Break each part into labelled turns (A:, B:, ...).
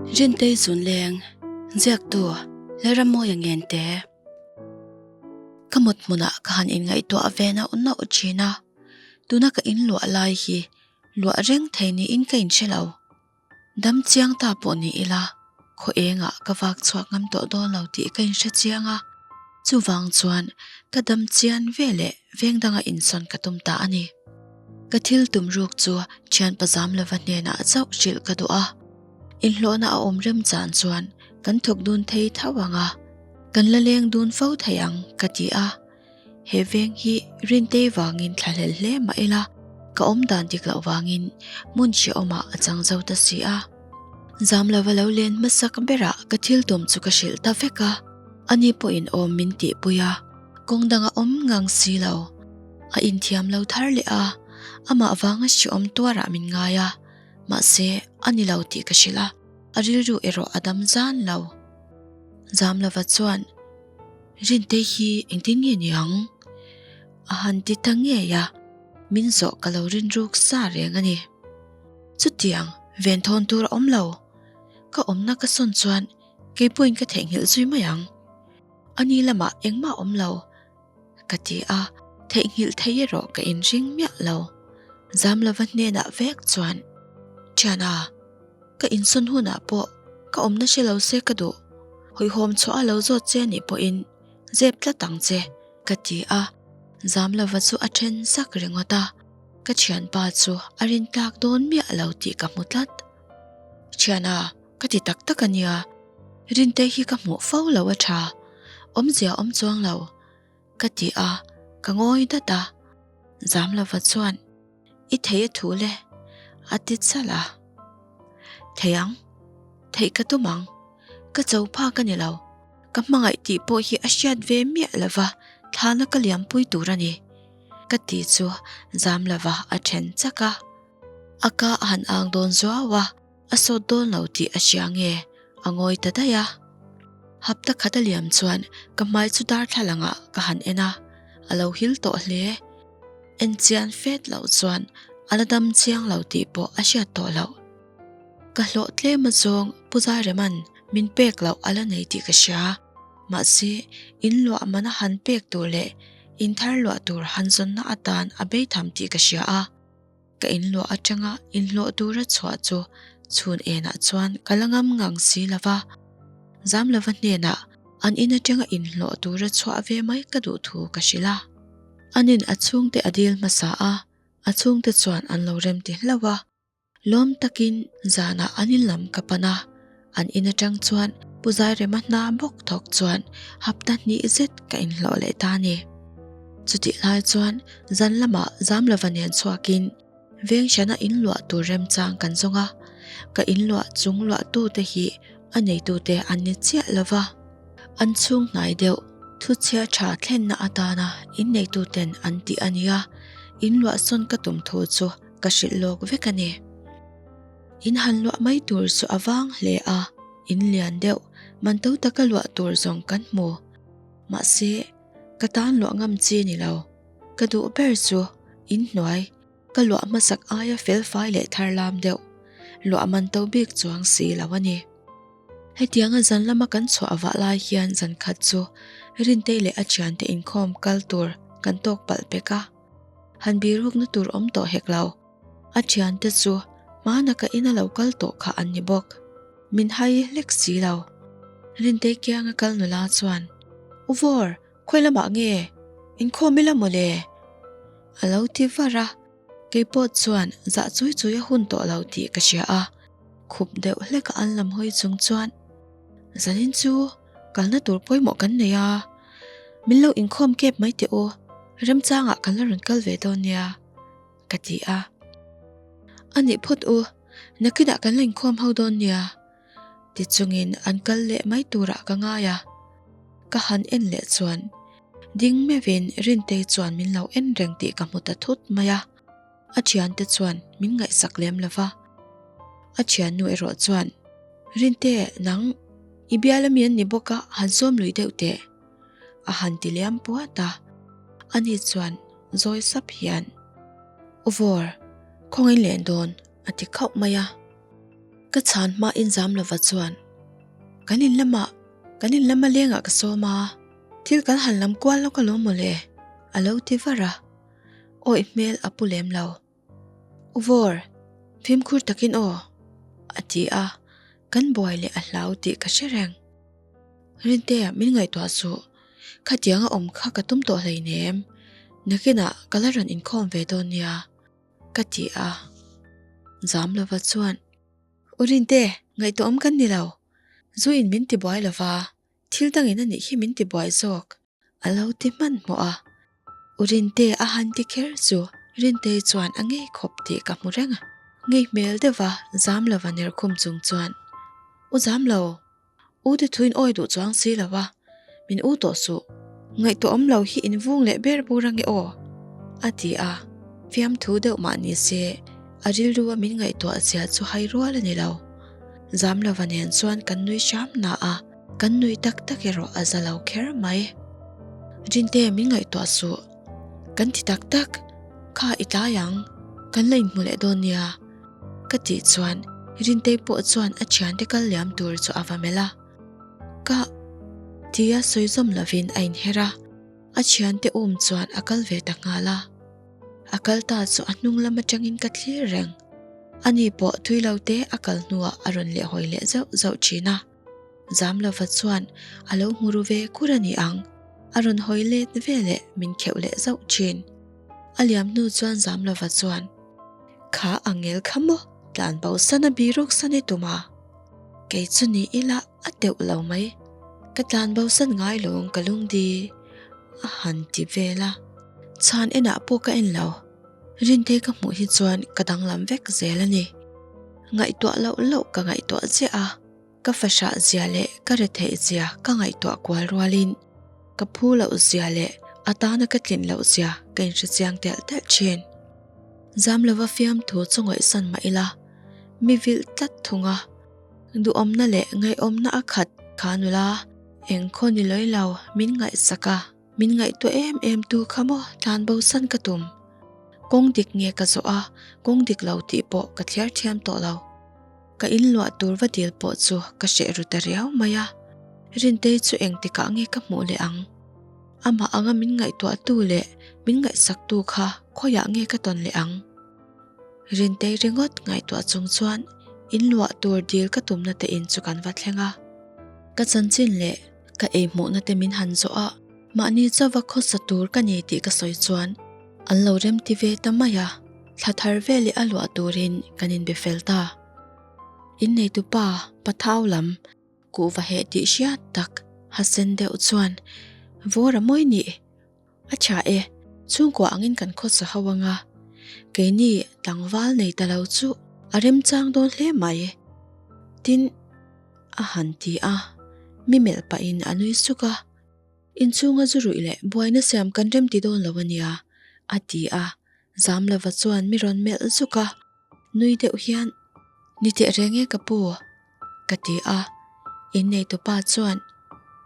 A: Rintei Zunleng, Ziaktu, Lalrammawia Ngente. Ka mut hmunah ka han inngaihtuah ve nauh nauh thin a, tuna ka inluah lai hi luah reng thei niin ka inhre lo. Dam chiang ta pawh ni ila, khaw engah ka vak chhuak ngam tawh dawn lo tih ka inhre chiang a, chuvang chuan ka dam chian ve leh veng danga insawn ka tum ta a ni. Ka thil tum ruk chu thianpa zam lova hnenah chauh hrilh ka duh a, inhlawhna a awm rem chan chuan kan thawk dun thei tho ang a, kan la leng dun fo thei ang ka ti a. He veng hi Rintei vangin thlahlel hle mah ila, ka awm dan dik loh vangin hmun hrehawmah a chang zo ta si a. Zam lova lo len hmasak berah ka thil tum chu ka hrilh ta vek a, ani pawhin awm min tihpui a, kawng danga awm ngang si lo. A inthiam lo thar leh a, amah vanga hrehawm tuarah min ngai a, mahse a ni lo tih ka hrilh a, a rilru erawh a dam zan lo. Zam lova chuan. Rintei hi engtin nge ni ang? A han ti ta ngei a, min zawh ka lo rin ruk sa reng a ni. Chutiang ven thawn tur a awm lo. Ka awmna ka sawn chuan kei pawhin ka theihnghilh zui mai ang. A ni lamah engmah a awm lo ka ti a, theihnghilh thei erawh ka inring miah lo. Zamlova hnenah vek chuan, Thiana, Ka insawn hunah pawh ka awmna hre lo se ka duh. Hawihhawm chhuah a lo zawt che anih pawhin zep tlat ang che, ka ti a. Zamlova chu a then sak ringawt a, ka thianpa chu a rin tlak dawn miah lo tih ka hmu tlat. Thiana, ka ti tak tak a nia, Rinte hi ka hmuh fo lo a tha, awmzia awm chuang lo, ka ti a, ka ngawi dat a. Zamlova chuan. I thei a thu le, a ti chal a. Thei ang, theih ka tum ang, ka cho phak a ni lo, ka hmangaih tih pawh hi a hriat ve miah lova thlana ka liampui tur a ni, ka ti chu zam lova a then chak a. A ka a han ang dawn zuau a, a sawt dawn lo tih a hria nge a ngawi ta daih a. Hapta khat a liam chuan ka hmai chu darthlalangah ka han en a, a lo hil tawh hle. En chian fet loh chuan a la dam chiang lo tih pawh a hriat tawh loh. Ka hlawh tlem azawng Pu Zaireman min pek loh a la nei tih ka hria. Mahse, in luah mana han pek tur leh in thar luah tur han zawnna atan a beitham tih ka hria a. Ka in luah atanga inhlawh tura chhuah chu chhun enah chuan ka la ngam ngang si lo va. Zamlova hnenah an in atanga inhlawh tura chhuah ve mai ka duh thu ka hrilh a. Anin a chhungte a dil hmasa a, a chhungte chuan an lo rem ti hlauh a. Lawm takin zanah an in lam ka pan a, an in atang chuan Pu Zairema hna bawk thawk chuan hapta hnih zet ka inhlawh leh ta a ni. Chutih lai chuan zan lamah Zamlova nen chhuakin veng hrana inluah tur remchang kan zawng a, ka inluah chung luahtute hi a neitute an ni chiah lova, an chhung hnai deuh thuchhia tha thlenna atana inneituten an tih a nia, inluah sawn ka tum thu chu ka hrilh lawk vek a ni. In han luah mai tur chu a vang hle a, in lian deuh man to taka luah tur zawng kan hmu. Mahse, ka tan luah ngam chi ni lo. Ka duh ber chu in hnuai ka luah hmasak aia felfai leh thar lam deuh, luah man to bik chuang si lo a ni. Hetianga zan lama kan chhuah vah lai hian zan khat chu Rintei leh a thiante inkhawm kal tur kan tawk palh pek a. Han birukna tur awm tawh hek lo. A thiante chu hmana ka ina lo kal tawh kha an ni bawk. Min hai hlek si lo. Rintei kianga kal nula chuan, U Vawr, khawi lamah nge? Inkhawm ila maw le? A lo ti var a. Kei pawh chuan zah chui chui a hun tawh lo tih ka hria a. Khup deuh hleka an lam hawi chung chuan, Zanin chu kalna tur pawimawh kan nei a, min lo inkhawm kep mai teh u, remchangah kan la rawn kal ve dawn nia, ka ti a. A nih phawt u, nakinah kan la inkhawm ho dawn nia, ti chungin an kal leh mai turah ka ngai a. Ka han en leh chuan ding meuhin Rintei chuan min lo en reng tih ka hmu ta thut mai a. A thiante chuan min ngaihsak lem lo va, a thiannu erawh chuan, Rinte, nang i bial ami an ni bawk a, han sawm lui deuh teh, a han ti liam puat a. Ani chuan zawi sap hian, U Vawr, khawngaih len dawn, a ti khauh mai a. Ka chhan hmain Zamlova chuan, Kan in lamah, kan in lama lengah ka sawm a, thil kan han lam kual lawk alawm mawle, a lo ti var a. Awih hmel a pu lem lo. U Vawr, fimkhur takin aw, a ti a, kan buai leh a hlau tih ka hre reng. Rintea min ngaihtuah suh, khatianga awm kha ka tum tawh hleinem, nakinah ka la rawn inkhawm ve dawn nia, ka ti a. Zamlova chuan, U Rinte, ngaihtuah awm kan ni lo, zu in min tibuai lova, thil dangin a nih hi min tibuai zawk. A lo ti hmanhmawh a, U Rinte a han ti kher chu Rintei chuan a ngei khawp tih ka hmu reng a. Ngei hmel deuha zam lova ner khum chung chuan, U zam lo, U te thuin awi duh chuang si lo a, min u tawh suh, ngaihtuah awm lo hi in vung leh ber bur ange aw, a ti a, fiamthu deuh mah ni se a rilru a min ngaihtuah zia chu hai rual a ni lo. Zam lova nen chuan kan nui hram na a. Kan nui tak tak erawh a za lo kher mai. Rinte min ngaihtuah suh. Kan ti tak tak, kha i tlai ang, kan la inhmu leh dawn nia. Ka tih chuan Rintei pawh chuan a thiante kal liam tur chu a va melh a. Ka. Tia sawi zawm lovin a inher a, a thiante um chuan a kal ve ta nghal a. A kal ta chu a hnung lam atangin ka thlir reng. Ani pawh tui lo te a kal hnuah a rawn lehhawi leh zauh zauh thin a. Zamlova chuan a lo hmu ru ve kur a ni ang, a rawn hawi let ve leh min kheuh leh zauh thin. A liam hnu chuan Zamlova chuan, Kha angel kha maw tlan bo san a biruk san i tum a? Kei chu ni ila a teuh lo mai, ka tlan bo san ngai lawng ka lungdi a han ti vel a. Chhan enah pawh ka en lo, Rintei ka hmuh hi chuan ka danglam vek zel a ni. Ngaihtuah loh loh ka ngaihtuah chiah a. Ka fahrah zia leh ka retheih zia ka ngaihtuah kual rualin ka phu loh zia leh a tana ka tlin loh zia ka inhre chiang telh telh thin. Zam lova fiamthu chu ngawihsan mah ila, mi vilh tlat thung a, duhawmna leh ngaihawmna a khat kha nula engkhaw ni lawi lo min ngaihsak a, min ngaihtuah em em tu kha maw tlan bosan ka tum. Kawng dik nge ka zawh a, kawng dik lo tih pawh ka thliar thiam tawh lo. Ka in luah tur va dil pawh chu ka hreh ru ta riau mai a, Rintei chu engtikah nge ka hmuh leh ang? Amah anga min ngaihtuahtu leh min ngaihsaktu kha khawiah nge ka tawn leh ang? Rintei ringawt ngaihtuah chung chuan in luah tur dil ka tumna te in chu kan va thleng a. Ka chanchin leh ka ei hmuhna te min han zawh a, mahni chauva khawsa tur ka ni tih ka sawi chuan an lo remti ve ta mai a. Thla thar veleh a luah turin kan inbe fel ta. Inneitupa Pathau lam kuhva heh tih hriat tak ha sen deuh chuan Vawra mawi nih a tha e, chhungkua angin kan khawsa ho anga, keini tlangval nei ta lo chu a remchang dawn hle mai. Tin, a han ti a, mi melh pahin a nui suk a. Inchhunga zu ruih leh buaina siam kan remti dawn lo a nia, a ti a. Zamlova chuan mi rawn melh zuk a, nui deuh hian, Ni teh reng e ka pu, ka ti a. Inneitupa chuan,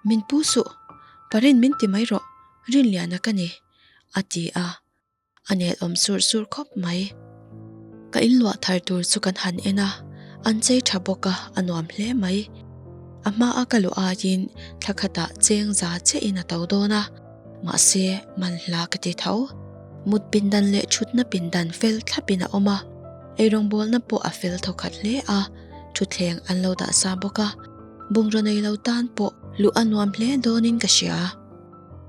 A: Min pu suh, Parin min ti mai rawh, Rinliana ka ni, a ti a. A nelawm surh surh khawp mai. Ka inluah thar tur chu kan han en a, an chei tha bawk a, a nuam hle mai. A hma a ka luh aiin thla khatah cheng za chiahin a to dawn a, mahse man hla ka ti tho. Mut pindan leh thutna pindan fel thlapin a awm a, eirawngbawlna pawh a fel thawkhat hle a, thutthleng an lo dah sa bawk a, bungraw nei lo tan pawh luh a nuam hle dawnin ka hria.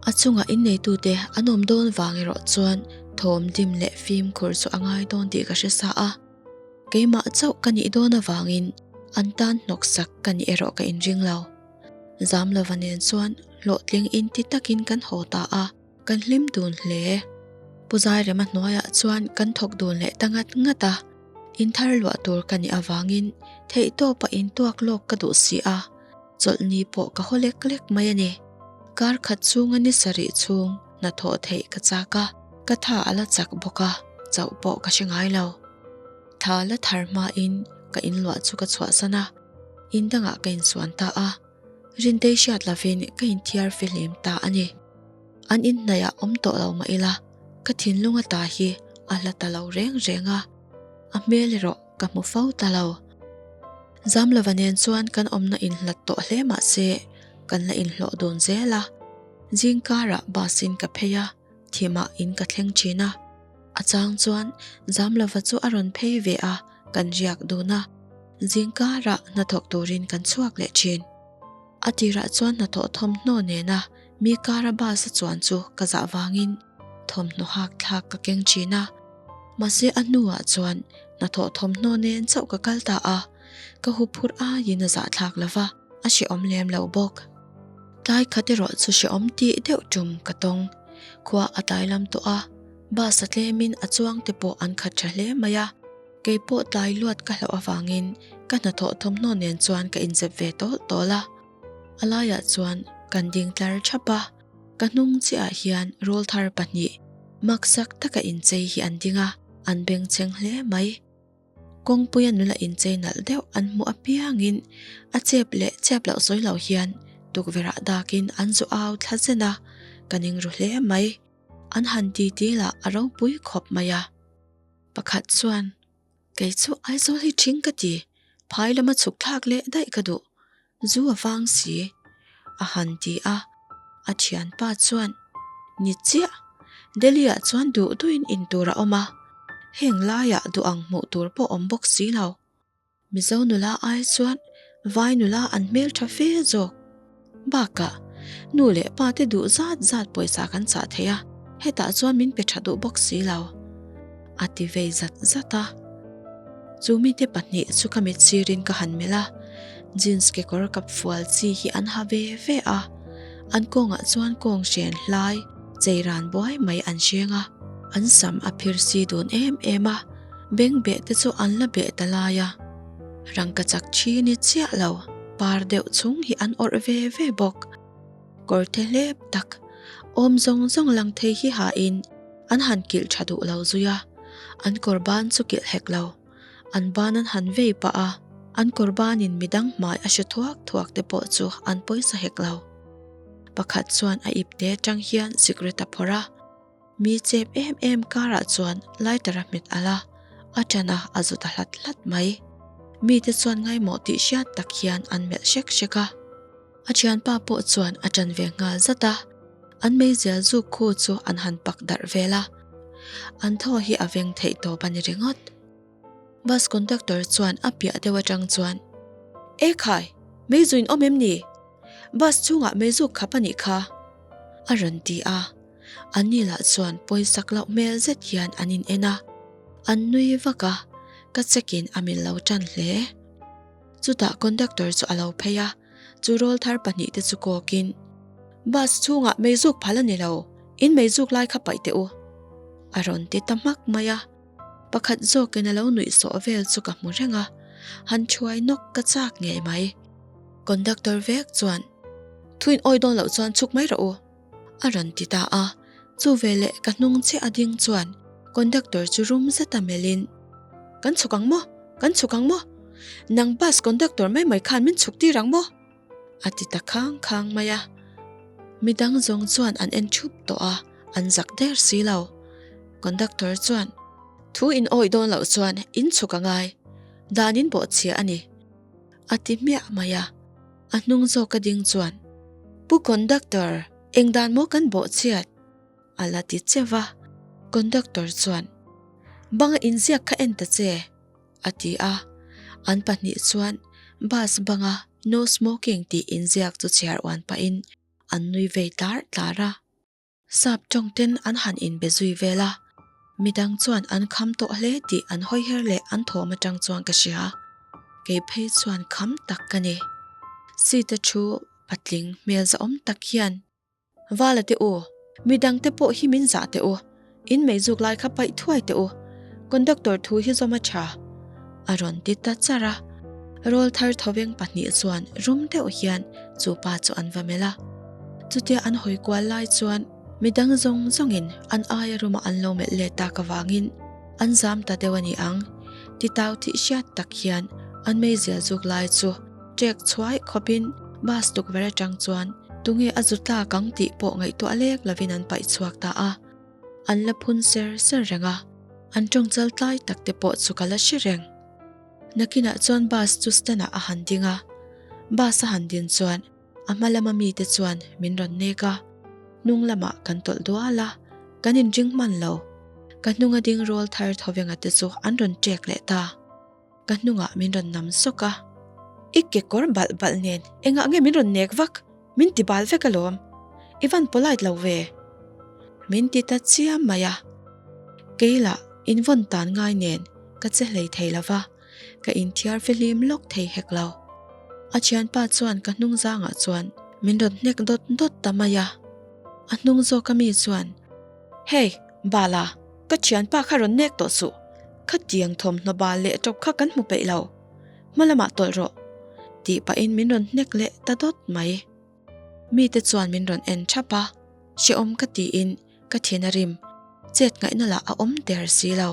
A: A chungah inneitute an awm dawn vang erawh chuan thawm dim leh fimkhur chu a ngai dawn tih ka hre sa a. Keimah chauh ka nih dawn avangin an tan hnawksak ka nih erawh ka inring lo. Zamlova nen chuan hlawhtling inti takin kan haw ta a, kan hlim dun hle. Pu Zairema hnuaiah chuan kan thawk dun leh ta ngat ngat a, inthar luah tur ka nih avangin theihtawpa intuak lawk ka duh si a. Chawlhni pawh ka haw lek lek mai a ni. Kar khat chhunga ni sarih chhung hnathawh theih ka chak a, ka tha a la chak bawk a, chauh pawh ka hre ngai lo. Tha la thar hmain ka inluah chu ka chhuahsan a, in dangah ka insuan ta a. Rintei hriat lovin ka inthiar fihlim ta a ni. An inhnaihah awm tawh lo mah ila, ka thinlung ata hi a hla ta lo reng reng a, a hmel erawh ka hmu fo ta lo. Zamlova nen chuan kan awmna inhlat tawh hle mah se kan la inhlawh dun zel a. Zing karah bus in ka phei a, thimah in ka thleng thin a. A chang chuan Zamlova chu a rawn phei ve a, kan riak dun a. Zing karah hnathawk turin kan chhuak leh thin. A tirah chuan hnathawh thawmhnaw nena mi kara bus a chuan chu ka zah vangin thawmhnaw hak thlak ka keng thin a. Mahse a hnuah chuan hnathawh thawmhnaw nen chauh ka kal ta a, ka huphurh aiin a zahthlak lo va, a hrehawm lem lo bawk. Tlai khat erawh chu hrehawm tih deuh tum ka tawng. Khua a tlai lam tawh a, bus a tlemin a chuang te pawh an khat tha hle mai a. Kei pawh tlai luat ka hlauh avangin ka hnathawh thawmhnaw nen chuan ka inzep ve tawl tawl a. A laiah chuan kan ding tlar thap a, ka hnung chiahah hian rawlthar pahnih maksak taka inchei hi an ding a, an bengchheng hle mai. Kawngpuia nula inchei nalh deuh an hmuh apiangin a chep leh chep loh sawi loh hian tukverhah dakin an zu au thla zen a, ka ning ru hle mai. An han titi lah a ropui khawp mai a. Pakhat chuan, Kei chu Aizawl hi ṭhing ka ti, phai lama chhuk thlak leh daih ka duh, zu a vang si, a han ti a. A thianpa chuan, Ni chiah, Delhi-ah chuan duh duhin in tur a awm a, heng laiah duh ang hmuh tur pawh awm bawk si lo. Mizo nula ai chuan vai nula an hmel tha fe zawk. Bakah, nu leh pa te duh zat zat pawisa kan chah thei a, hetah chuan min pe tha duh bawk si lo. A ti vei zat zat a. Chu mite pahnih chu ka mit sirin ka han melh a, jeans kekawr kap fual chi hi an ha ve ve a, an kawngah chuan kawng hren hlai chei ran buai mai an hreng a, an sam a phir si dun em em a. Beng beh te chu an la beh ta lai a, rangka chak thi ni chiah lo par deuh chung hi an awrh ve ve bawk. Kawr te hlep tak awm zawng zawng lang thei hi hain an han kilh tha duh lo zui a, an kawr ban chu kilh hek lo. An ban an han vei pah a, an kawr banin midang hmai a hre thuak thuak te pawh chu an pawisa hek lo. Pakhat chuan a ipte atang hian cigarette a phawrh a. Mi chep em em karah chuan lighter a hmet alh a, a ṭan a, a zu ta hlat hlat mai. Mite chuan ngaimawh tih hriat tak hian an melh hrek hrek a. A ṭhianpa pawh chuan a ṭan ve nghal zat a, an meizial zuk khu chu an han pak darh vel a. An thaw hi a veng theih tawp a ni ringawt. Bus conductor chuan a piah deuh atang chuan, E khai, meizu in awm em ni? Bus chhungah meizuk khap a nih kha, a rawn ti a. Anni lah chuan pawisak loh hmel zet hian an in en a, an nui vak a, ka check in a mil lo tan hle. Chutah conductor chu a lo phei a, chu rawlthar pahnihte chu kawkin, Bus chhungah meizuk phal a ni lo, in meizuk lai kha paih teh u, a rawn ti ta hmak mai a. Pakhat zawkin a lo nuih sawh vel chu ka hmu reng a, han thuai nawk ka chak ngei mai. Conductor vek chuan, Thuin awi dawn loh chuan chhuk mai rawh u, a rawn ti ta a. Chu veleh ka hnung chiah a ding chuan conductor chu rum zeta melhin, Kan chhuk ang maw? Kan chhuk ang maw? Nang bus conductor mai mai khan min chhuk tir ang maw? A ti ta khang khang mai a. Midang zawng chuan an en thup tawh a, an zak der si lo. Conductor chuan, Thu in awih dawn loh chuan in chhuk a ngai, dan in bawh chhia a ni, a ti hmiah mai a. A hnung zawk a ding chuan, Pu Conductor, eng dan maw kan bawh chhiat? A la ti che va. Conductor chuan, Banga inziak kha en ta che, a ti a. An pahnih chuan bus banga No smoking tih inziak chu chhiar uan pahin an nui vei tlar tlar a. Sap tawng ten an han inbe zui vel a, midang chuan an kham tawh hle tih an hawi her leh an thawm atang chuan ka hria. Kei phei chuan kham tak ka ni. Seat-a thu patling hmel zahawm tak hian Vala te u, midang te pawh hi min zah teh u, in meizuk lai kha paih thuai teh u, conductor thu hi zawm a tha, a rawn ti ta char a. Rawlthar thawveng pahnih chuan rum deuh hian chu pa chu an va melh a. Chutia an hawi kual lai chuan midang zawng zawngin an aia ruma an lo melh let tak avangin an zam ta deuh a ni ang, titau tih hriat tak hian an meizial zuk lai chu Ṭek chhuai khawpin bus tukverh aṭang chuan tunge a zu tlak ang tih pawh ngaihtuah lek lovin an paih chhuak ta a. An la phun ser ser reng a, an ṭawng chal tlai tak te pawh chu ka la hre reng. Nakinah chuan bus chu stand ah a han ding a, bus a han din chuan a hma lama mite chuan min rawn nek a, hnung lamah kan tawlh dual a, kan inring hman lo. Ka hnunga ding rawl thar thawenga te chu an rawn ṭek leh ta. Ka hnungah min rawn nam sawk a, I kekawr balh balh nen engah nge min rawn nek vak? Min ti bal vek alawm. I van polite lo ve. Min ti ta chiam mai a. Kei lah invawn tan ngai nen ka che hlei thei lo va, ka inthiar fihlim lawk thei hek lo. A thianpa chuan ka hnung zangah chuan min rawn hnek dawt dawt ta mai a. A hnung zawk ami chuan, Hey, Bala, ka thianpa kha rawn nek tawh suh. Khatiang thawmhnaw bal leh tawp kha kan hmu peih lo. Hma lamah tawlh rawh, tih pahin min rawn hnek leh ta dawt mai. Mite chuan min rawn en thap a, hrehawm ka tiin ka thin a rim, chet ngaihna lah a awm der si lo.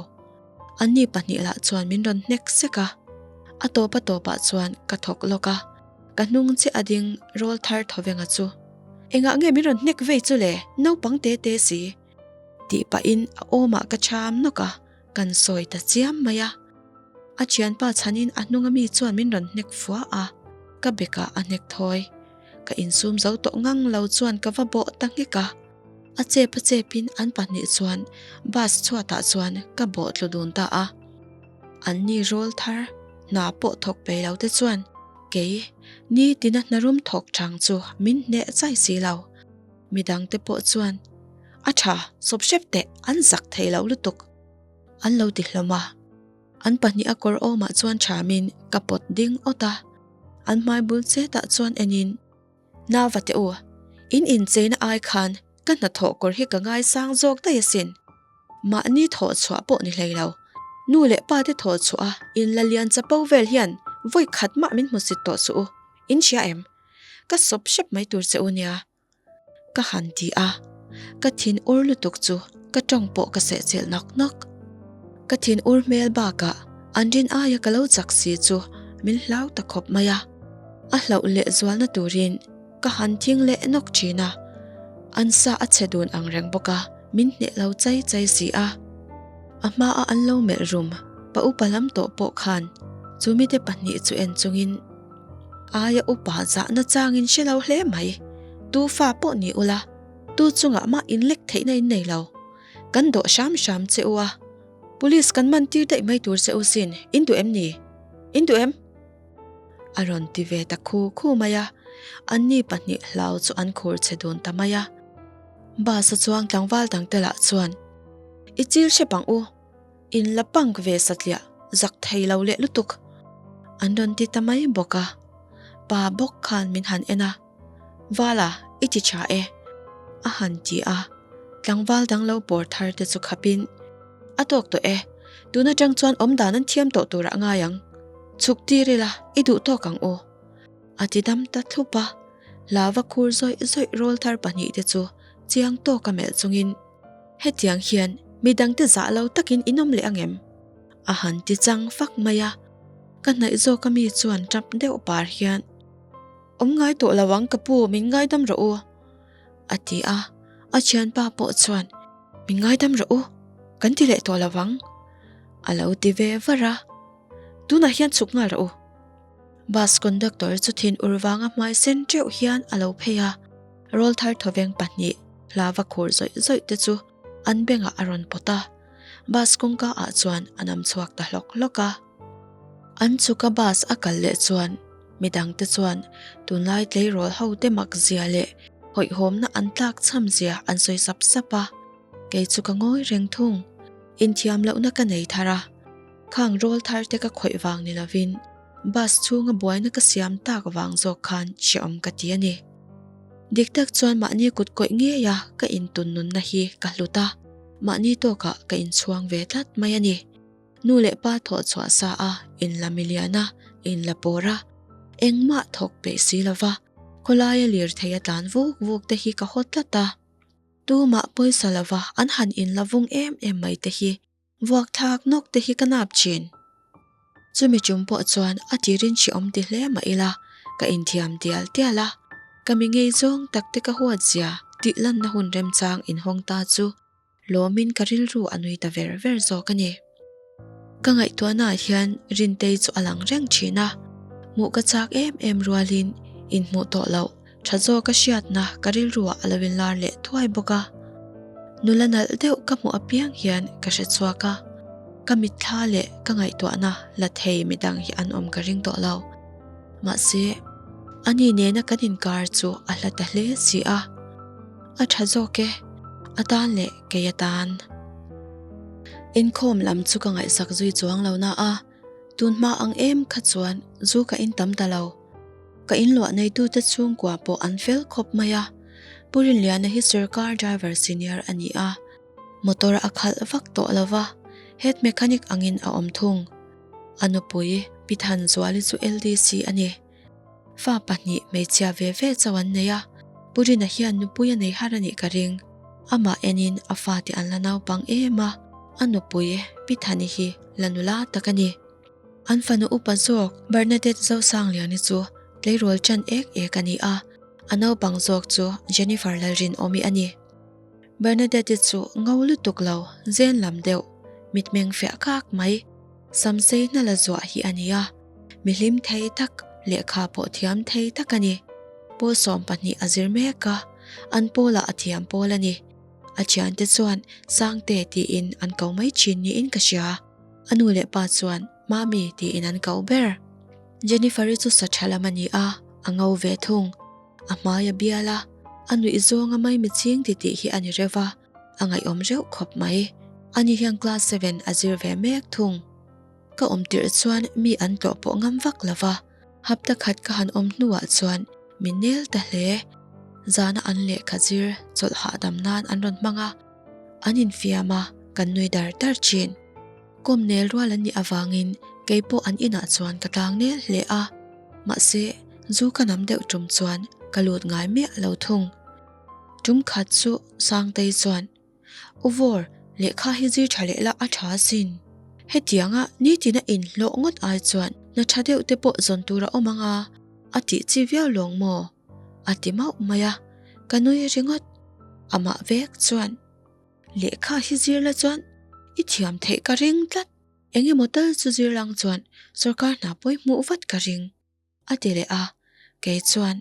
A: Anni pahnih lah chuan min rawn hnek sek a, a tawp a tawpah chuan ka thawk lawk a, ka hnung chiah a ding rawl thar thawenga chu, Engah nge min rawn hnek vei chu le, naupang te te si? Tih pahin a awmah ka cham nawk a, kan sawi ta chiam mai a. A thianpa chhanin a hnunga mi chuan min rawn hnek fua a, ka bekah a hnek thawi. Ka insum zo tawh ngang lo chuan ka va bawh ta nghek a. A chep a chepin an pahnih chuan bus chhuatah chuan ka bawh tlu dun ta a. Anni rawl thar hna pawh thawk pe lo te chuan kei nitina hnarum thawk chang chu min hneh chai si lo. Midangte pawh chuan a tha sawp hrep teh an zak thei lo lutuk. An lo ti hlawm a, an pahnih a kawr awmah chuan thamin ka pawt ding awt a, an hmai bul chetah chuan enin, Nau va teh u, in incheina ai khan ka hnathawh kawr hi ka ngaisang zawk daih asin. Mahni thawh chhuah pawh ni hlei lo, nu leh pa te thawh chhuah a in la lian chapo vel hian vawi khat mah min hmusit tawh suh u, in hria em? Ka sawp hrep mai tur che u nia. Ka han ti a, ka thin ur lutuk chu ka tawng pawh ka sehchilh nawk nawk. Ka thin ur hmel bakah an rin aia ka lo chak si chu min hlau ta khawp mai a, a hlauh leh zualna turin ka han thing leh nawk thin a, an sa a chhe dun ang reng bawk a, min hneh lo chai chai si a. A hmaa an lo melh rum pa upa lam tawh pawh khan chu mite pahnih chu en chungin, Aia upa zahna changin hre lo hle mai. Tu fa pawh ni ula, tu chungah mah inlek theihna in nei lo. Kan dawh hram hram che u a, Police kan man tir daih mai tur che u sin, in duh em ni? In duh em? A rawn ti ve ta khu khu mai a, anni pahnih hlau chu an khur che dun ta mai a. Bus a chuang tlangval dangte lah chuan, I chil hrep ang u. In la punk ve satliah zak thei lo leh lutuk an rawn ti ta mai bawk a, pa bawk khan min han en a, Vala i ti tha e a han ti a, tlangval dang lo pawr thar te chu khap in a tawk tawh e, tun atang chuan awm dan an thiam tawh turah ngai ang, chhuk tir ila i duh tawk ang u a ti dam ta thlup a, lava khur zawih zawih rawl thar pahnih te chu chiang tawk a melh chungin. Hetiang hian midangte zah lo takin in awm leh ang em? A han ti chang fak mai a, ka hnaih zawk a mi chuan tap deuh par hian, Awm ngai tawh lo ang ka pu, min ngaidam rawh u, a ti a, a thianpa pawh chuan, Min ngaidam rawh u, kan ti leh tawh lo ang, a lo ti ve var a, Tunah hian chhuk nghal rawh u. Bus conductor chu thin ur vanga hmai sen teuh hian a lo phei a, rawlthar thawveng pahnih hlava khur zawih zawih te chu an bengah a rawn pawt a, bus kawngka ah chuan a nam chhuak ta hlawk hlawk a. An chhuka bus a kal leh chuan midang te chuan tunlai tleirawl ho te mak zia leh hawihhawmna an tlak chham zia an sawi sap sap a, kei chu ka ngawi reng thung. Inthiam lohna ka nei thar a, khang rawl thar te ka khawih vang ni lovin bus chhunga buaina ka siam tak vang zawk khan hrehawm ka ti a ni. Dik tak chuan mahni kut kawih ngeia ka intun nunna hi ka hlut a, mahni tawkah ka inchhuang ve tlat mai a ni. Nu leh pa thawh chhuah sa a, inla milian a, inla pawr a, engmah thawk peih si lova khawlaia lirthei a tlan vuk vuk te hi ka haw tlat a. Tumah pawisa lova an han inla vung em em mai te hi Vuak thlak nawk te hi ka nap thin. Chumi tum pawh chuan a tirin hrehawm ti hle mah ila, ka inthiam tial tial a, ka mi ngei zawng tak te ka huat zia tih lanna hun remchang inhawng ta chu lawmin ka rilru a nui ta ver ver zawk a ni. Ka ngaihtuahnaah hian Rintei chu a lang reng thin a, hmuh ka chak em em rualin inhmuh tawh loh tha zawka hriatna ka rilruah a lo inlar leh thuai bawk a. Nula nalh deuh ka hmuh apiang hian ka hre chhuak a, ka mitthla leh ka ngaihtuahna la thei midang hi an awm ka ring tawh lo. Mahse, ani nena kan inkar chu a hla ta hle si a, a tha zawk e, a tan leh kei atan. Inkhawm lam chu ka ngaihsak zui chuang lo na a, tun hma ang em kha chuan zu ka in tam ta lo. Ka inluah neitute chhungkua pawh an fel khawp mai a, Pu Rinliana hi sawrkar driver senior a ni a, motor a khalh vak tawh lo va, head mechanic angin a awm thung. A nupui Pi Thanzuali chu LDC a ni. Fa pahnih hmeichhia ve ve chauh an nei a, Pu Rina hian nupui a nei har a nih ka ring. Amah enin a fate an la naupang em a, a nupui Pi Thani hi la nula tak a ni. An fanu upa zawk Bernadette Zosangliani chu tleirawl ṭan ek ek a ni a, a naupang zawk chu Jennifer Lalrinawmi a ni. Bernadette chu ngo lutuk lo, zen lam deuh, mitmeng fiah kak mai, samsei hna la zuah hi a ni a, mi hlim thei tak, lehkha pawh thiam thei tak a ni. Pawl 12 a zir mek a, an pawlah a thiam pawl a ni. A thiante chuan Sangte tiin an ko mai thin niin ka hria. A nu leh pa chuan Mami tiin an ko ber. Jennifer-i chu sa tha lam a ni a, a ngo ve thung. A hmai a bial a, a nuih zawnga maimi ching titih hi a ni reuh va, a ngaihawm reuh khawp mai. Ani hian class seven a zir ve mek thung. Ka awm tirh chuan mi an tlawh pawh ngam vak lo va, hapta khat ka han awm hnuah chuan min nel ta hle. Zana an lehkha zir chawlh hahdam nan an rawn hmang a, an infiam a, kan nui dar dar thin. Kawm nel rual an nih avangin kei pawh an inah chuan ka tlang nel hle a, mahse zu ka nam deuh tum chuan ka lut ngai miah lo thung. Tum khat chu Sangtei chuan, U Vawr, lehkha hi zir tha leh la a tha asin. Hetianga nitina inhlawh ngawt ai chuan hna tha deuh te pawh zawn tur a awm ang a, a tih chi viau lawng maw? A ti mauh mai a, ka nui ringawt. Amah vek chuan, Lehkha hi zir la chuan i thiam theih ka ring tlat. Eng emaw tal chu zir lang chuan sawrkar hna pawi hmuh vat ka ring, a ti leh a. Kei chuan,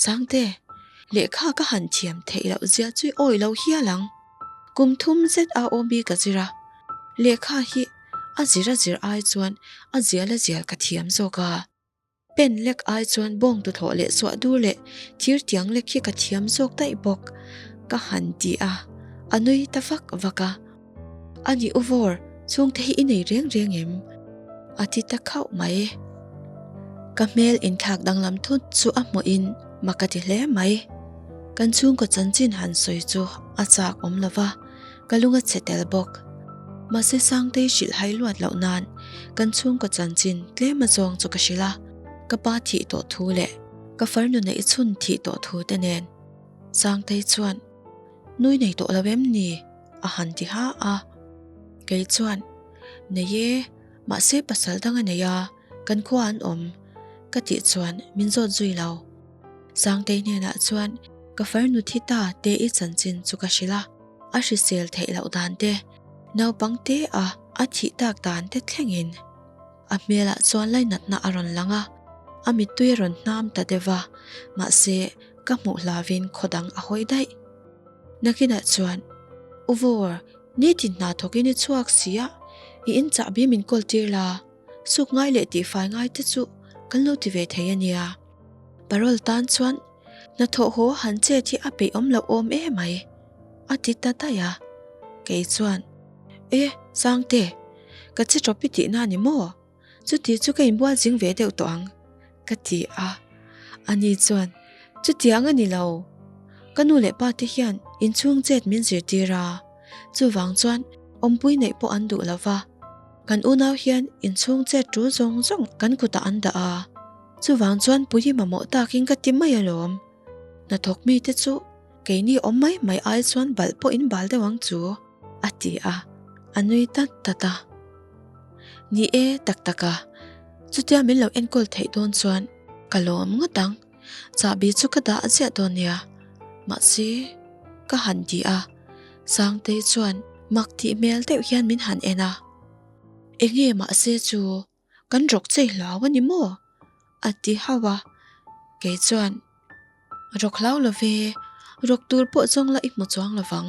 A: Sangte, lehkha ka han thiam theih loh zia chu i awi lo hial ang. Kum thum zet a awm hi ka zir a, lehkha hi a zir a zir ai chuan a zial a zial ka thiam zawk a. Pen lek ai chuan bawng tuthlawh leh suah dur leh thir tiang lek hi ka thiam zawk daih bawk, ka han ti a, a nui ta vak vak a. A ni u Vawr, chhungte hi i nei reng reng em? A ti ta khauh mai. Ka hmel inthlak danglam thut chu a hmuhin mak a ti hle mai. Kan chhungkaw chanchin han sawi chu a chak awm lo va. Ka lung a chhe tel bawk. Mahse Sangtei hrilh hai luat loh nan kan chhungkaw chanchin tlem a zawng chu ka hrilh a, ka pa thih tawh thu leh ka farnu neih chhun thih tawh thu te nen. Sangtei chuan, Nui nei tawh lo em ni? a han ti ha a. Kei chuan, Nei e, mahse pasal dang a nei a, kan khua an awm, ka tih chuan min zawt zui lo. Sangtei hnenah chuan ka farnu thi ta te i chanchin chu ka hrilh a, a hrisel theih loh dan te, naupang te a a thih tak dan te thlengin a hmelah chuan lainatna a rawn lang a, a mittui a rawn hnam ta deuh va, mahse ka hmuh hlauvin khaw dang a hawi daih. Nakinah chuan, U Vawr, nitin hna thawkin i chhuak si a, i in chahbi min kawl tir la, suk ngai leh tihfai ngai te chu kan lo ti ve thei a nia. Parole tan chuan hnathawh haw han chet hi a peih awm loh awm e mai, a ti ta daih a. Kei chuan, E, Sangte, ka che tawp i tihna a ni maw? Chuti chu ka inbual zing ve deuh tawh ang, ka ti a. Ani chuan, Chutiang a ni lo. Ka nu leh pa te hian inchhung chet min zirtir a, chuvang chuan awmpui neih pawh an duh lo va. Kan unau hian inchhung chet tul zawng zawng kan kutah an dah a. Chuvang chuan pui mamawh takin ka ti mai alawm. Hnathawk mite chu keini awm mai mai ai chuan balh pawh in bal deuh ang chu, a ti a, a nui tat tat a. Ni e, tak tak a, chutia min lo enkawl theih dawn chuan ka lawm ngawt ang. Chahbi chu ka dah ziah dawn nia, mahse ka han ti a, Sangtei chuan mak tih hmel deuh hian min han en a. Enge mahse chu kan rawk chei hlau a ni maw? A ti hauh a, kei chuan Rawk hlau lo ve, rawk tur pawh zawng la i hmu chuang lo vang,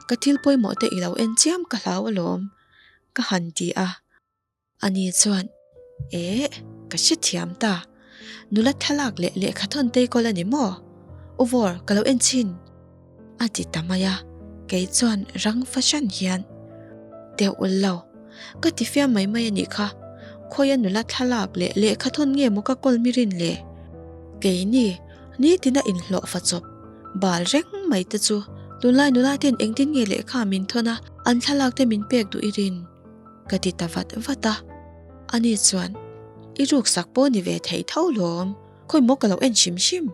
A: ka thil pawimawh te i lo en chiam ka hlau alawm, ka han ti a. Ani chuan, Eh, ka hrethiam ta. Nula thlalak leh lehkha thawn tei kawl a ni maw? U Vawr, ka lo en chhin. A ti ta mai a, kei chuan rang fahran hian, Deuh ul lo, ka ti fiam mai mai a nih kha. Khawia nula thlalak leh lehkha thawn nge maw ka kawl mi rin le? Keini, nitina inhlawh fa chawp, bal reng mai te chu tunlai nula ten engtin nge lehkha min thawn a, an thlalak te min pek duh i rin? Ka ti ta vat vat a, ani chuan, I ruksak pawh ni ve thei tho lawm, khawi maw ka lo en hrim hrim?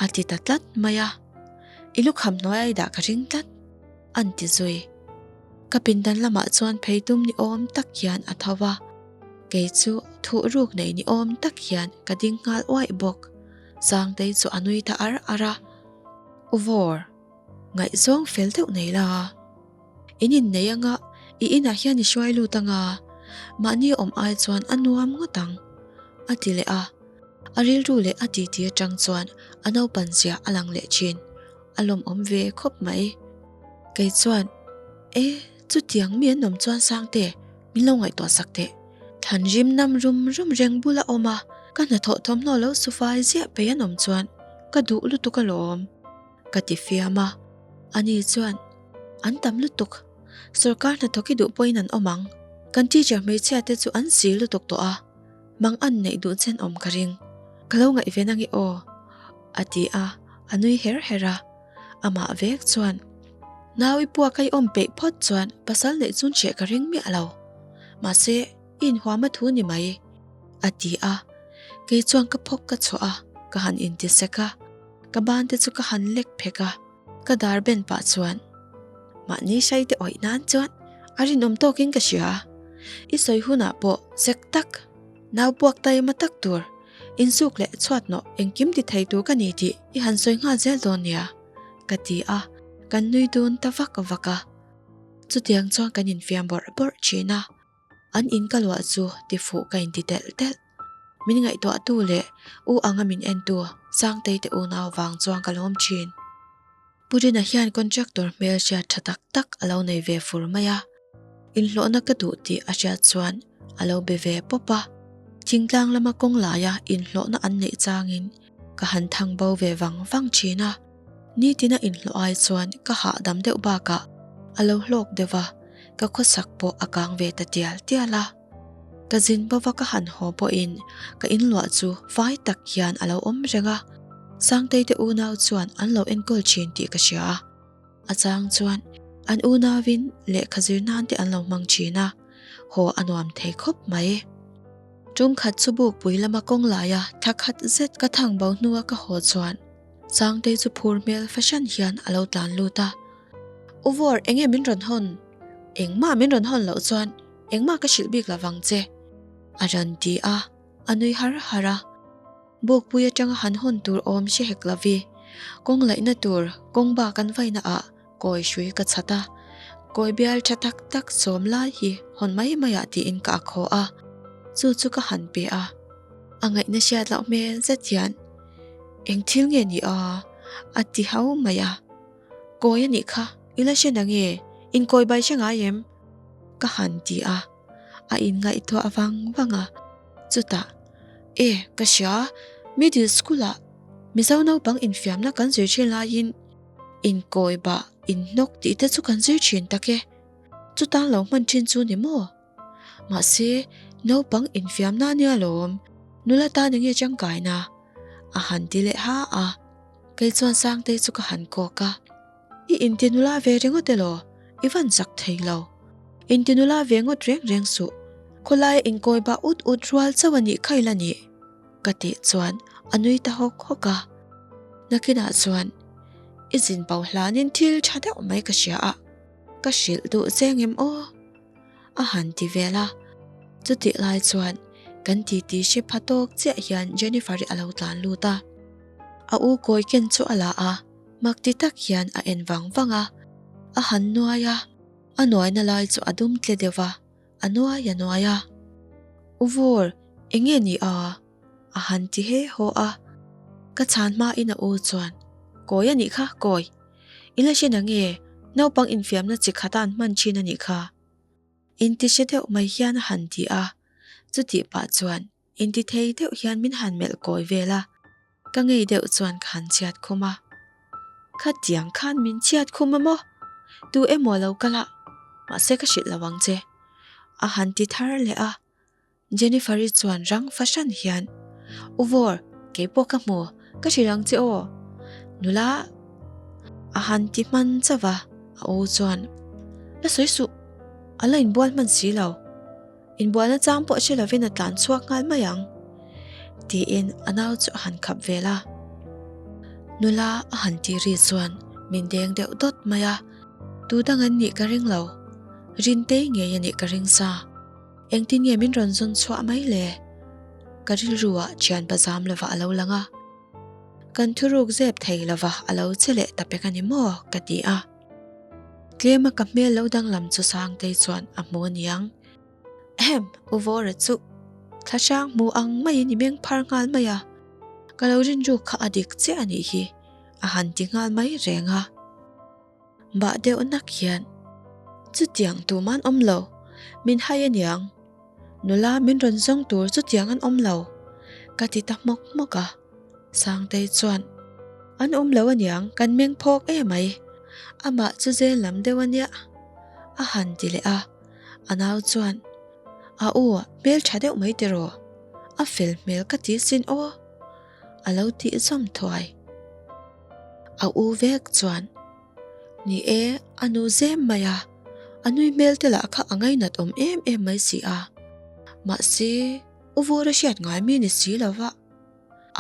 A: a ti ta tlat mai a, I lukham hnuai a i dah ka ring tlat, an ti zui. Ka pindan lamah chuan phei tum ni awm tak hian a tho a, kei chu thuh ruk nei ni awm tak hian ka ding nghal uaih bawk. Sangtei chu a nui ta ar ar a, U Vawr, ngaihzawng fel deuh nei la. In innei anga i inah hian i hruai lut anga mahni awm ai chuan a nuam ngawt ang, a ti leh a. A rilru leh a titi atang chuan a naupan zia a lang leh thin. A lawmawm ve khawp mai. Kei chuan, E, chutiang mi an awm chuan Sangte, min lo ngaihtuah sak teh. Thanrim nam rum rum reng bula awm a, ka hnathawh thawmhnaw lo sufai ziah pei an awm chuan ka duh lutuk alawm. Ka ti fiam a, ani chuan, An tam lutuk, sawrkar hnathawk i duh pawhin an awm ang, kan teacher hmeichhia te chu an zir lutuk tawh a, mang an neih duh chen awm ka ring, ka lo ngaih ve nange aw, a ti a, a nui her her a, amah vek chuan, Nau i puak a i awm peih phawt chuan pasal neih chun hreh ka ring miah lo, mahse i inhuam a thu ni mai, a ti a, kei chuan ka phawk ka chhuah a, ka han inti sek a. Ka ban te chu ka han lek phek a, ka dar ben pah chuan mahni hrai te awih nan chuan a rinawm tawkin ka hria. I sawi hunah pawh sek tak, nau puak taima tak tur, insuk leh chhuat nawh engkim ti thei tur ka ni tih i han sawi nghal zel dawn nia, ka ti a, kan nui dun ta vak vak a. Chutiang chuan kan infiam bawrh bawrh thin a, an in ka luah chu tifuh ka inti telh telh. Min ngaihtuahtu leh u anga min entu Sangtei te unau vang chuan ka lawm thin. Pu Rina hian contractor hmel hriat tha tak tak a lo nei ve fur mai a, inhlawhna ka duh tih a hriat chuan a lo be ve pawp a. Thingtlang lama kawng laia inhlawhna an neih changin ka han thang bo ve vang vang thin a, nitina inhlawh ai chuan ka hahdam deuh bakah a lo hlawk deuh a, ka khawsak pawh a kang ve ta tial tial a. Ka zin bova ka han haw pawhin ka inluah chu fai tak hian a lo awm reng a, Sangtei te unau chuan an lo enkawl thin tih ka hria a. A chang chuan an unauin lehkha zir nan te an lo hmang thin a, haw a nuam thei khawp mai. Tum khat chu bukpui lama kawng laia thla khat zet ka thang bo hnua ka haw chuan Sangtei chu phur hmel fahran hian a lo tlan lut a, U Vawr enge min rawn hawn? Engmah min rawn hawn loh chuan Engmah ka hrilh bik lovang che, a rawn ti a, a nui har har a. Bukpui atanga han hawn tur awm hre hek lovi, kawng laihna tur kawng bak an vaina ah kawi hrui ka chhat a, kawi bial tha tak tak sawm lai hi hawn mai mai ah tiin ka ak haw a, chu chu ka han pe a. A ngaihna hriat loh hmel zet hian, Eng thil nge ni a? a ti hau mai a. Kawi a nih kha, i la hre nange, inkawi bai hre ngai em? Ka han ti a, a inngaihtuah vang vang a, chutah, E, ka hria, middle school-ah Mizo naupang infiamna kan zir thin laiin inkawi bah, inhnawk tih te chu kan zir thin tak e, chutan lo hman thin chu ni maw? Mahse, naupang infiamna ania lawm, nula tan enge tangkaina? a han ti leh ha a, kei chuan Sangtei chu ka han kawk a. I inti nula ve ringawt elaw? I van chak thei lo. Inti nula ve ngawt reng reng suh. Khawlaia inkawi bah ut ut rual chauh a nih kha ila nih? Ka tih chuan a nui ta hawk hawk a. Nakinah chuan i zin bo hlanin thil tha deuh mai ka hria a, ka hrilh duh che ngem aw? A han ti vel a. Chutih lai chuan kan titi hre pha tawk chiah hian Jennifer-i a lo tlan lut a. A u kawi ken chu a la a. Mak ti tak hian a en vang vang a, a han nuai a, a nuaina lai chu a dum tle deuh va. A nuai a nuai a. U Vawr, eng nge ni a? A han ti he haw a. Ka chhan hmain a u chuan, Kawi a nih kha, kawi. I la hre na nge, naupang infiamna chi khata an hman thin a nih kha. Inti hre deuh mai hian a han ti a. Chutih pah chuan Inti thei deuh hian min han melh kawi vel a, ka ngei deuh chuan ka han chhiat khum a. Khatiang khan min chhiat khum a maw? Tu emaw lo kal a, mahse ka hrilh lo ang che. A han ti thar leh a. Jennifer-i chuan rang fahran hian, U Vawr, kei pawh ka hmu, ka hrilh ang che aw. Nula a han ti hman chauh a, a u chuan, La sawi suh, a la inbual hman si lo. Inbualna chang pawh hre lovin a tlan chhuak nghal mai ang, tiin a nau chu a han khap vel a. Nula a han tih ri chuan min deng deuh dawt mai a, tu dang an nih ka ring lo, Rintei ngei a nih ka ring sa. Engtin nge min rawn zawn chhuah mai le? Ka rilru ah thian pazam lova a lo lang a, kan thuruk zep thei lova a lo che leh ta pek a ni maw ka ti a. Tlema ka hmel lo danglam chu Sangtei chuan a hmu aniang. Ahem, U Vawra chu thlahrang hmu ang maiin i meng phar nghal mai a, ka lo rinruk kha a dik chiah a nih hi, a han ti nghal mai reng a. Bah deuh nak hian, Chutiang tum an awm lo, min hai aniang. Nula min rawn zawng tur chutiang an awm lo, ka ti ta hmawk hmawk a. Sangtei chuan, An awm lo aniang, kan meng phawk e mai. Amah chu zel lam deuh ania, a han ti leh a. A nau chuan, A u, hmel tha deuh mai tiraw? A fel hmel ka ti sin aw, a lo tih zawm thuai. A u vek chuan, Ni e, a nu zem mai a, a nui hmel te lah kha a ngainat awm em em mai si a. Mahse, u vur a hriat ngai mi ni si lo va,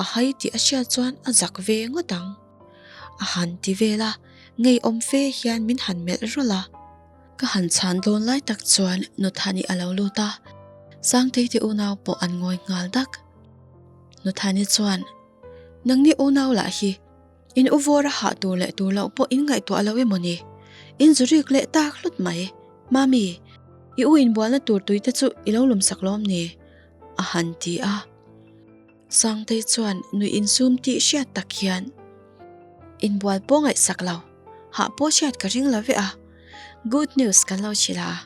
A: a hai tih a hriat chuan a zak ve ngawt ang. A han ti vel a, ngeiawm fe hian min han melh rawlh a. Ka han chhan dawn lai tak chuan Nuthani a lo lut a, Sangtei te unau pawh an ngawi nghal dak. Nuthani chuan, Nangni unau lah hi In u vawr a hah tur leh tur loh pawh in ngaihtuah lo emaw ni? In zu rik leh tak hlut mai. Mami, i u inbualna tur tui te chu i lo lum sak lawm ni? A han ti a. Sangtei chuan nuih insum tih hriat tak hian, Inbual pawh ngaihsak lo, hah pawh hriat ka ring lo ve a. Good news kan lo hrilh a.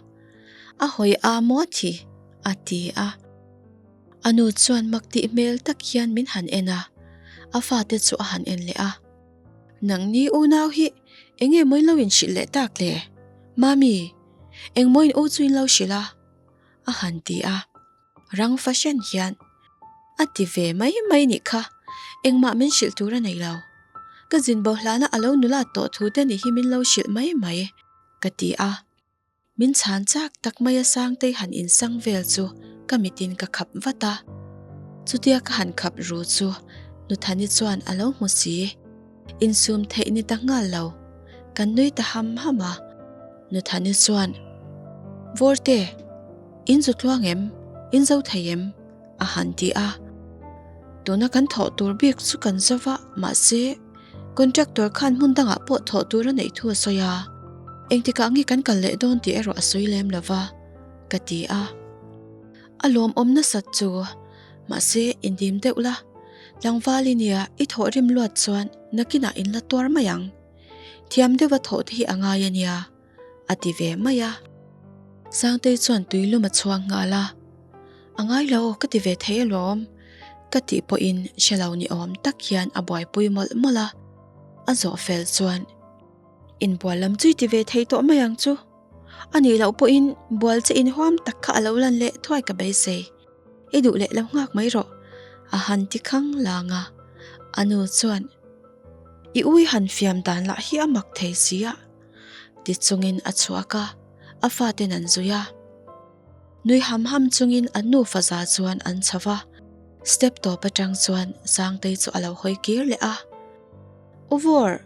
A: A hawi a maw thi? A ti a. A nu chuan mak tih hmel tak hian min han en a, a fate chu a han en leh a. Nangni unau hi eng nge maw in lo inhrilh leh tak le? Mami, eng maw in u chu in lo hrilh a? a han ti a. Rang fahran hian a ti ve mai mai nih kha, engmah min hrilh tur a nei lo. Ka zin bo hlana a lo nulat tawh thu te nih hi min lo hrilh mai mai, ka ti a. Min chhan chak tak mai a Sangtei han insang vel chu ka mitin ka khap vat a. Chutia ka han khap ru chu Nuthani chuan a lo hmu si. Insum theih ni ta nghal lo. Kan nui ta ham ham a. Nuthani chuan, Vawrte, in zu tluang em? In zo thei em? a han ti a. Tuna kan thawh tur bik chu kan zo va, mahse, Contractor khan hmun dangah pawh thawh tur a neih thu a sawi a, engtikah nge kan kal leh dawn tih erawh a sawi lem lo va, ka ti a. A lawmawm nasat chu, mahse indim deuh la, tlangval i nia i thawh rim luat chuan nakinah in la tuar mai ang. Thiam deuha thawh te hi a ngai a nia, a ti ve mai a. Sangtei chuan tuilum a chhuang nghal a, A ngai lo, ka ti ve thei alawm, ka tih pawhin hre lo ni awm tak hian a buaipui mawlh mawlh a. A zawh fel chuan, Inbual lam chu i ti ve thei tawh mai ang chu. A nih loh pawhin bual che inhuam tak kha a lo lan leh thuai ka beisei. I duh leh lo nghak mai rawh, a han ti khang lang a. A nu chuan, I ui han fiam dan lah hi a mak thei si a, ti chungin a chhuak a, a faten an zui a. Nui ham ham chungin an nufa za chuan an chho va, step tawp atang chuan Sangtei chu a lo hawi kir leh a. U Vawr,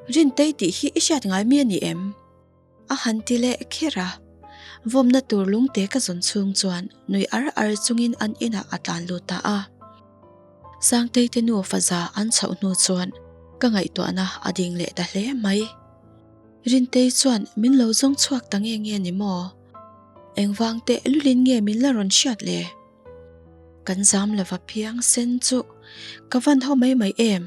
A: Rintei tih hi i hriat ngai mi a ni em? A han ti leh kher a. Vawmna tur lungte ka zawn chhung chuan nui ar ar chungin an inah a tlan lut ta a. Sangtei te nufa za an chhoh hnu chuan ka ngaihtuahna a ding leh ta hle mai. Rintei chuan min lo zawng chhuak ta nge nge ni maw? Engvang teh lulin nge min la rawn hriat le? Kan zam lova phiang sen chu ka van ho mai mai em?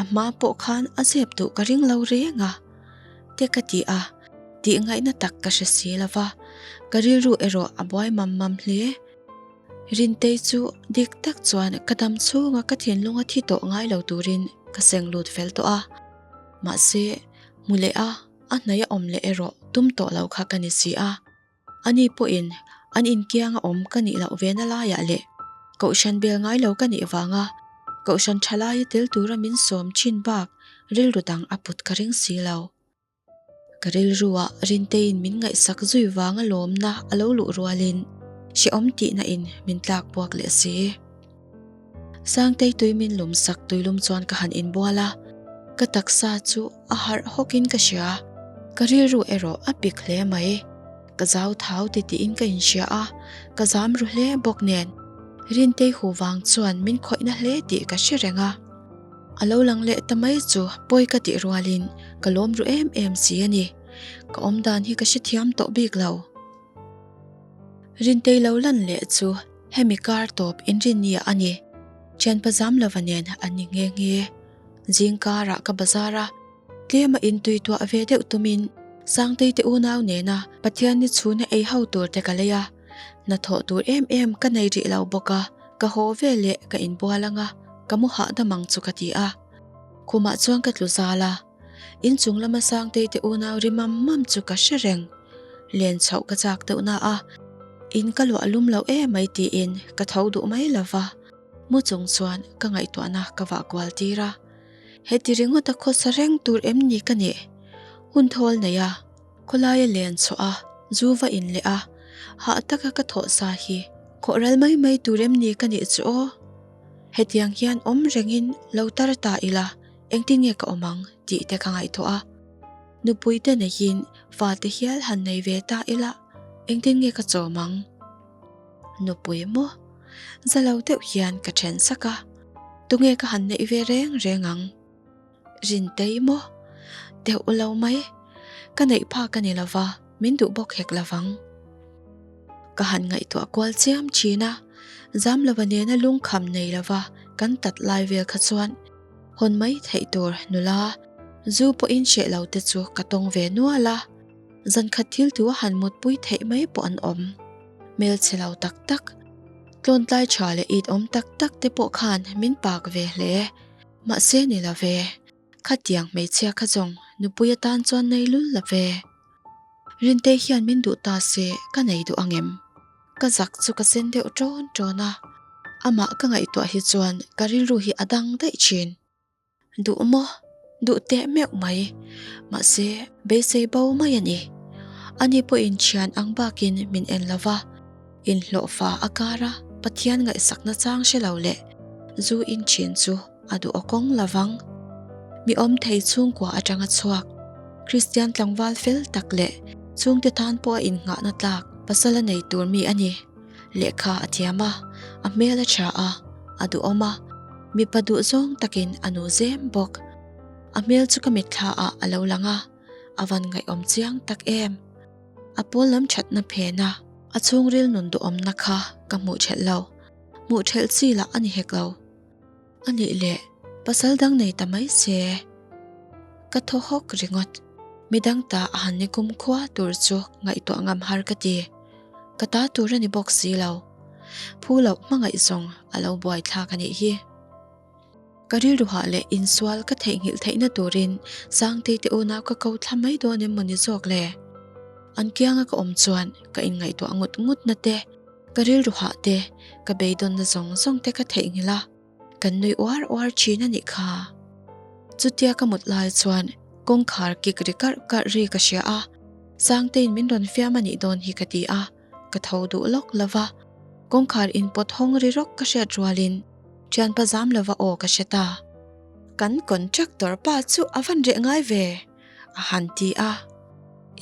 A: A hma pawh khan a zep duh ka ring lo reng a, te ka ti a, tih ngaihna tak ka hre si lova, ka rilru erawh a buai mam mam hle. Rintei chu dik tak chuan ka dam chhunga ka thinlunga thi tawh ngai lo turin ka seng lut fel tawh a, mahse hmu leh a, a hnaih a awm leh erawh tum tawh lo kha ka ni si a. Ani pawhin an inkiang a awm ka nih loh vena laiah leh kohhran bel ngai lo ka nih vanga kohhran tha laia tel tura min sawm thin bak rilru dang a put ka ring si lo. Ka rilruah Rinteiin min ngaihsak zui vanga lawmna a lo luh rualin hrehawm tihna in min tlak buak leh si. Sangtei tui min lum sak tuilum chuan ka han inbual a, ka taksa chu a harh hawkin ka hria. Ka rilru erawh a pik hle mai. Ka zau thau ti tiin ka inhria a, ka zam ru hle bawk nen. Rintei hu vang chuan min khawihna hle tih ka hre reng a. A lo lang leh ta mai chu pawi ka tih rualin ka lawm ru em em si a ni. Ka awmdan hi ka hrethiam tawh bik lo. Rintei lo lan leh chu hemi kar tawp inrinnia a ni. Thianpa Zamlova nen an ni nghe nghe. Zing karah ka bazar a, tlema intui tuah ve deuh tumin Sangtei te unau nena Pathian ni chhuna ei ho tur te ka lei a. Hnathawh tur em em ka nei rih lo bawk a, ka haw ve leh ka inbual anga ka mu hahdam ang chu ka ti a. Khumah chuan ka tlu zal a. Inchung lama Sangtei te unau ri mam mam chu ka hre reng. Len chhoh ka chak deuh na a, in ka luah lum lo emai tiin ka tho duh mai lo va, mu chung chuan ka ngaihtuahna ka vah kual tir a. Heti ringawta khawsa reng tur em ni ka nih? Hun thawl nei a, khawlaia len chhuah a, zu va in leh a, hah taka ka thawh sa hi khawh ral mai mai tur em ni ka nih chu aw? Hetiang hian awm rengin lo tar ta ila engtin nge ka awm ang tih te ka ngaihtuah a. Nupui te neihin fate hial han nei ve ta ila engtin nge ka chawm ang? Nupui maw? Za lo deuh hian ka then sak a, tunge ka han neih ve reng reng ang? Rintei maw? Deuh lo mai, ka neih phak a ni lova, min duh bawk hek lovang. Ka han ngaihtuah kual chiam thin a, Zamlova nena lungkham nei lova kan tat lai vel kha chuan hawn mai theih tur nula zu pawhin hreh lo te chu ka tawng ve nual a, zankhat thil tu a han mutpui theih mai pawh an awm. Hmelchhe lo tak tak, tlawntlai tha leh it awm tak tak te pawh khan min pak ve hle. Mahse ni lo ve, khatiang hmeichhia kha zawng nupui atan chuan nei lul la ve. Rintei hian min duh ta se ka nei duh angem? Ka zak chu ka sen deuh ṭawn ṭawn a, amah ka ngaihtuah hi chuan ka rilru hi a dang daih ṭhin. Duh maw? Duh teh meuh mai. Mahse, beisei bo mai a ni. Ani pawhin ṭhian ang bakin min en lo va, inhlawhfa a kar a, Pathian ngaihsakna chang hre lo leh zu in ṭhin chu a duh aw kawng lo vang. Mi awm thei chhungkua atanga chhuak, Kristian tlangval fel tak leh chhungte tan pawh a innghahna tlak pasal a nei tur mi a ni. Lehkha a thiam a, a hmel a tha a, a duhawm a, mipa duhzawng takin a nu zem bawk. A hmel chu ka mitthla ah a lo lang a, a van ngaihawm chiang tak em. A pawl lam thatna phen a, a chhungril nun duhawmna kha ka hmuh thelh lo. Hmuh thelh chi lah a ni hek lo. A nih leh pasal dang nei ta mai se. Ka thaw hawk ringawt. Midang ta a han ni kum khua tur chu ngaihtuah ngam har ka ti. Ka ta tur a ni bawk si lo. Phu loh hmangaih zawng a lo buai thlak a nih hi. Ka rilru hah leh insual ka theihnghilh theihna turin Sangtei te unau ka ko thla mai dawn em mawni zawk le? An kianga ka awm chuan ka inngaihtuah ngut ngut na te, Ka rilru hah te, ka beidawnna zawng zawng te ka theihnghilh a, kan nui uar uar thin a nih kha. Chutia ka mut lai chuan kawngkhar kik ri karh karh ri ka hria a, Sangtein min rawn fiam a nih dawn hi ka ti a, ka tho duh lawk lo va. Kawngkhar inpawt hawng ri rawk ka hriat rualin thianpa zam lova aw ka hre ta. Kan contractor pa chu a van reh ngai ve. A han ti a.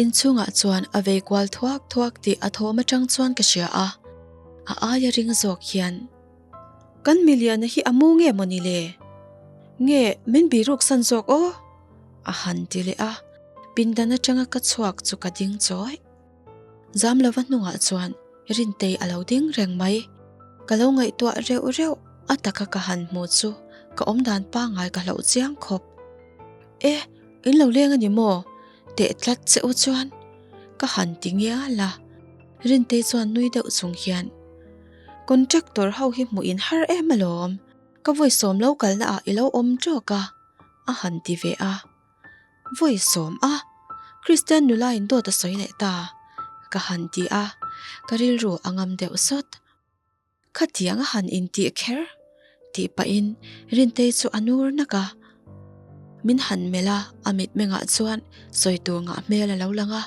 A: Inchhungah chuan a vei kual thuak thuak tih a thawm atang chuan ka hria a. A aia ring zawk hian, Kan miliana hi a mu nge maw ni le? Nge min biruk san zawk aw? A han ti leh a. Pindan atanga ka chhuak chu ka ding chawih. Zamlova hnungah chuan Rintei a lo ding reng mai. Ka lo ngaihtuah reuh reuh a taka ka han hmu chu ka awmdan pangngai ka hlauh chiang khawp. E, in lo leng a ni maw? Teh tlat che u chuan ka han ti ngial a. Rintei chuan nui deuh chung hian, Contractor ho hi hmuh in har em alawm, ka vawisawm lo kalna ah i lo awm tawk a, a han ti ve a. Vawi sawm a, Kristian nula in dawt a sawi leh ta, ka han ti a, ka rilru a ngam deuh sawt. Khatiang a han intih kher tih pahin Rintei chu a nur nak a. Min han melh a, a mitmengah chuan sawi tur ngah hmel a lo lang a,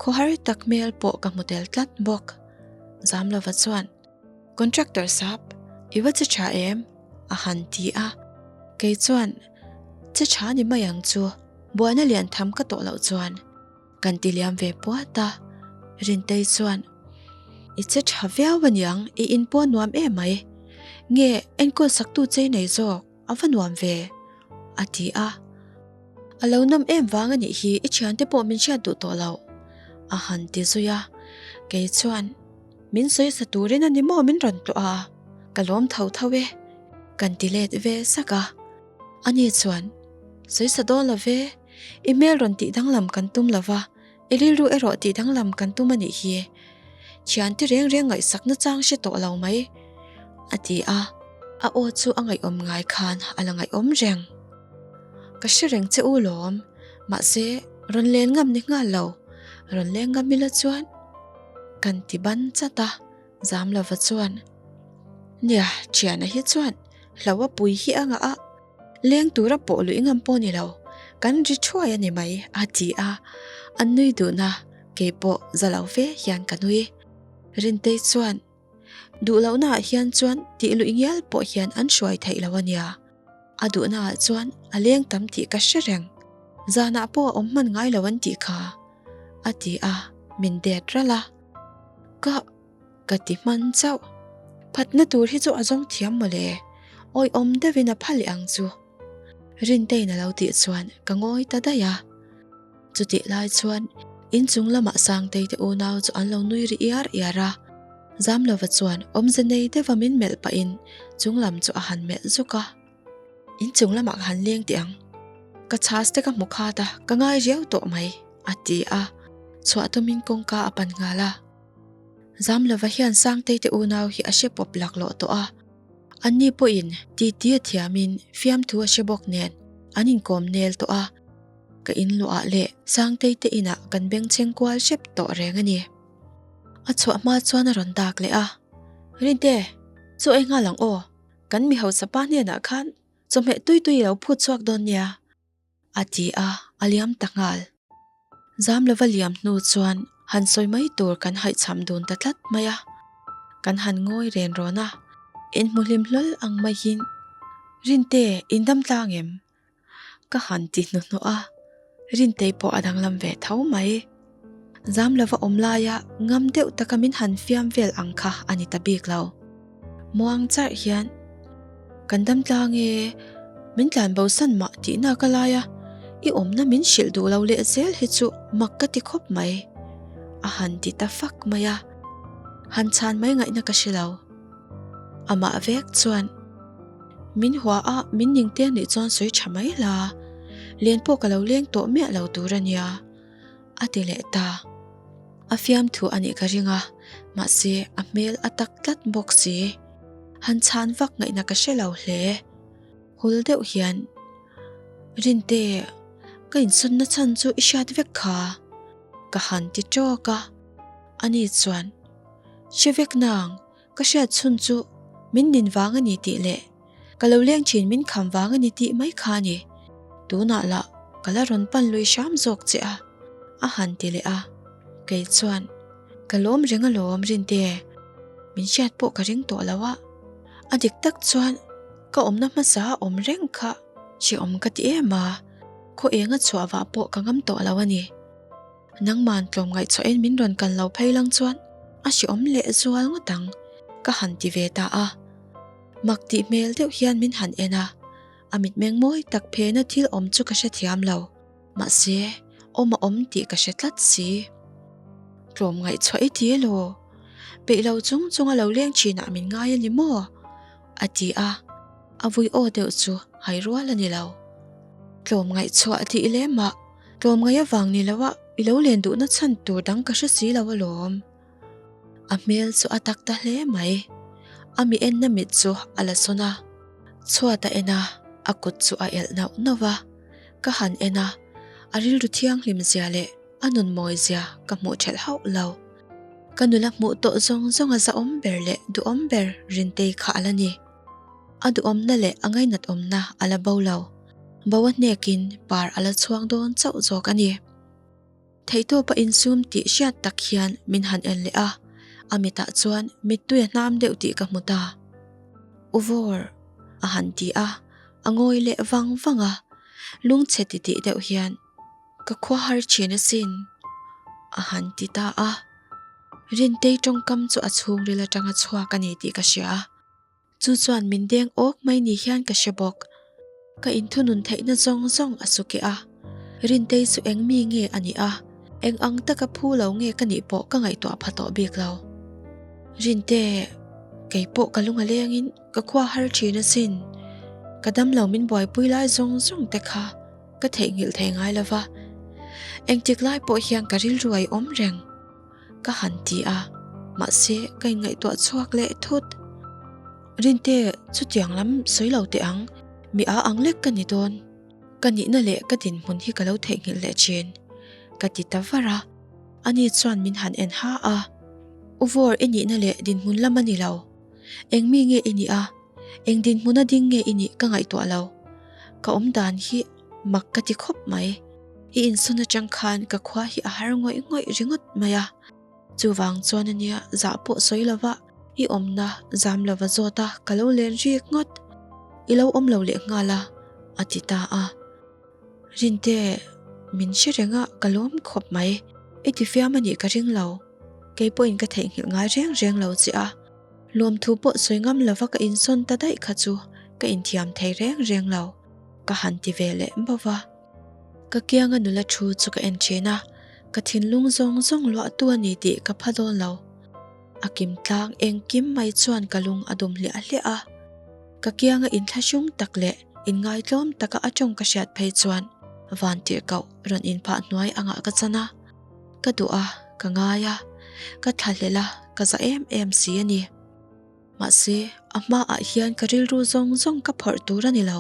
A: khawhar tak hmel pawh ka hmu tel tlat bawk. Zamlova chuan. Contractor sap, i va che tha em? a han ti a. Kei chuan, Che tha ni mai ang chu, buaina lian tham ka tawh loh chuan kan ti liam ve puat a. Rintei chuan, I che tha viau aniang, i in pawh nuam em mai. Nge enkawl saktu chei nei zawk, a va nuam ve, a ti a. A lo nawm em vang a nih hi i thiante pawh min hriat duh tawh loh, a han ti zui a. Kei chuan, Min sawi sa turin a ni maw min rawn tlawh a, ka lawm tho tho e, kan ti let ve sak a. Ani chuan, Sawi sa dawn lo ve, i hmel rawn tih danglam kan tum lo va, i rilru erawh tih danglam kan tum a nih hi. Thiante reng reng ngaihsak nachang hre tawh lo mai, a ti a. A aw chu a ngaihawm ngai khan a la ngaihawm reng. Ka hre reng che u lawm, mahse rawn len ngam ni nghal lo, rawn leng ngam ila chuan Kan ti ban chat a, Zamlova chuan, Nia, thiana hi chuan hlo a pui hi a ngah a, leng tura pawh luih ngam pawh ni lo, kan ri thuai a ni mai, a ti a, an nui duhna kei pawh za lo fe hian ka nui. Rintei chuan, Duh lohnaah hian chuan tih luih ngial pawh hian an hruai theih lo a nia. A duhnaah chuan a leng tam tih ka hre reng. Zanah pawh a awm hman ngai lo an tih kha. A ti a, min det ralh a. Ka, ka ti hman chauh. Phatna tur hi chu a zawng thiam mawle. Awihawm deuhin a pha leh ang chu. Rintein a lo tih chuan ka ngawi ta daih a. Chutih lai chuan inchung lamah Sangtei te unau chu an lo nui ri iar iar a. Zamlova chuan awmze nei deuha min melh pahin chunglam chu a han melh zuk a. Inchung lamah ka han leng teh ang. Ka chhas te ka hmu khat a, ka ngai riau tawh mai, a ti a. Chhuah tumin kawngka a pan nghal a. Zamlova hian Sangtei te unau hi a hre pawp laklawh tawh a. Anni pawhin titi a thiamin fiamthu a hre bawk nen an inkawm nel tawh a. Ka inluah leh Sangtei te inah kan bengchheng kual hrep tawh reng a ni. A chhuah hma chuan a rawn dak leh a, Rinte, chaw ei nghal ang aw, kan mi hausa pa hnenah khan chawhmeh tui tui i lo phut chhuak dawn nia, a ti a, a liam ta nghal. Zam lova liam hnu chuan han sawi mai tur kan haihchham dun ta tlat mai a, kan han ngawi ren rawn a, inhmu hlim hlawl ang maiin, Rinte, in dam tlang em? Ka han ti hnuhnawh a, Rintei pawh a danglam ve tho mai. Zam lova awm laia ngam deuh taka min han fiam vel ang kha a ni ta bik lo. Muang charh hian, Kan dam tlang e, min tlan bo san mah tihna ka lai a, i awmna min hrilh duh lo leh zel hi chu mak ka ti khawp mai, a han ti ta fak mai a. Han chhan mai ngaihna ka hre lo. Amah vek chuan, Min hua a, min ning te anih chuan sawi tha mai la, len pawh ka lo leng tawh miah lo tur a nia, a ti leh ta. A fiamthu a nih ka ring a, mahse a hmel a tak tlat bawk si. Han chhan vak ngaihna ka hre lo hle. Hul deuh hian, Rinte, ka insawnna chhan chu i hriat vek kha, ka han ti tawk a. Ani chuan, Hre vek nang, ka hriat chhun chu min nin vang a ni tih leh ka lo leng thin min kham vang a ni tih mai kha a ni. Tunah lah ka la rawn pan lui hram zawk che a, a han ti leh a. Kei chuan, Ka lawm reng alawm Rinte, min hriat pawh ka ring tawh lo a. A dik tak chuan ka awmna hmasa a awm reng kha hrehawm ka ti em a, khaw enga chhuah vah pawh ka ngam tawh lo a ni. Nangman tlawmngaih chhuahin min rawn kal lo phei lang chuan a hrehawm leh zual ngawt ang, ka han ti ve ta a. Mak tih hmel deuh hian min han en a, a mitmeng mawi tak phena thil awm chu ka hrethiam lo, mahse awm a awm tih ka hre tlat si. Tlawmngaih chhuah i ti elaw? Peih lo chung chunga lo leng thinah min ngai a ni maw? A ti a, a vui aw deuh chu hai rual a ni lo. Tlawmngaih chhuah tih lem ah tlawmngaih avang ni lo a i lo len duhna chhan tur dang ka hre si lo alawm. A hmel chu a tak ta hle mai. A mi enna mit chu a la sawn a, chhuat a en a, a kut chu a elh nauh nauh a. Ka han en a, a rilru thianghlim zia leh a nun mawi zia ka hmuh thelh hauh lo. Ka nula hmuh tawh zawng zawng a zahawm ber leh duhawm ber Rintei kha a la ni. A duhawmna leh a ngainat awmna a la bo lo. Bo a hnekin par a la chhuang dawn chauh zawk a ni. Theihtawpa insum tih hriat tak hian min han en leh a, a mitah chuan mittui a hnam deuh tih ka hmu ta. U Vawr! a han ti a, a ngawi leh vang vang a, lungchhe titih deuh hian, Ka khua har thin asin, a han ti ta a. Rintei tawngkam chu a chhungril atanga chhuak a ni tih ka hria. Chu chuan min deng awk mai ni hian ka hre bawk. Ka inthunun theihna zawng zawng a su keh a. Rintei chu eng mi nge a nih a, eng ang taka phu lo nge ka nih pawh ka ngaihtuah pha tawh bik lo. Rinte, kei pawh ka lung a lengin ka khua har thin asin. Ka damlo min buaipui lai zawng zawng te kha ka theihnghilh thei ngai lo va, engtik lai pawh hian ka rilru a i awm reng. Ka han ti a, mahse ka inngaihtuah chhuak leh thut. Rinte, chutiang lam sawi lo teh ang, mi a ang lek ka ni dawn. Ka nihna leh ka dinhmun hi ka lo theihnghilh leh thin, ka ti ta var a. Ani chuan min han en ha a, U Vawr, i nihna leh dinhmun lam a ni lo. Eng mi nge i nih a, eng dinhmuna ding nge i nih ka ngaihtuah lo. Ka awm dan hi mak ka ti khawp mai. I insawn atang khan ka khua hi a har ngawih ngawih ringawt mai a. Chuvang chuan ania zah pawh sawi lova i awmna zam lova zawt a ka lo len rik ngawt. I lo awm lo leh nghal a, a ti ta a. Rinte, min hre reng a ka lawm khawp mai. I ti fiam a nih ka ring lo. Kei pawhin ka theihnghilh ngai reng reng lo che a. Lawmthu pawh sawi ngam lova ka insawn ta daih kha chu ka inthiam thei reng reng lo, ka han ti ve leh bauh va. Ka kianga nula thu chu ka en thin a, ka thinlung zawng zawng luahtu a ni tih ka pha dawn lo. A kim tlang engkim mai chuan ka lung a dum hliah hliah a. Ka kianga inthlahrung tak leh inngaitlawm taka a tawng ka hriat phei chuan vantirhkoh rawn inphah hnuai angah ka chan a. Ka duh a, ka ngai a, ka thlahlel a, ka za em em si a ni. Mahse, a hmaah hian ka rilru zawng zawng ka phawrh tur a ni lo.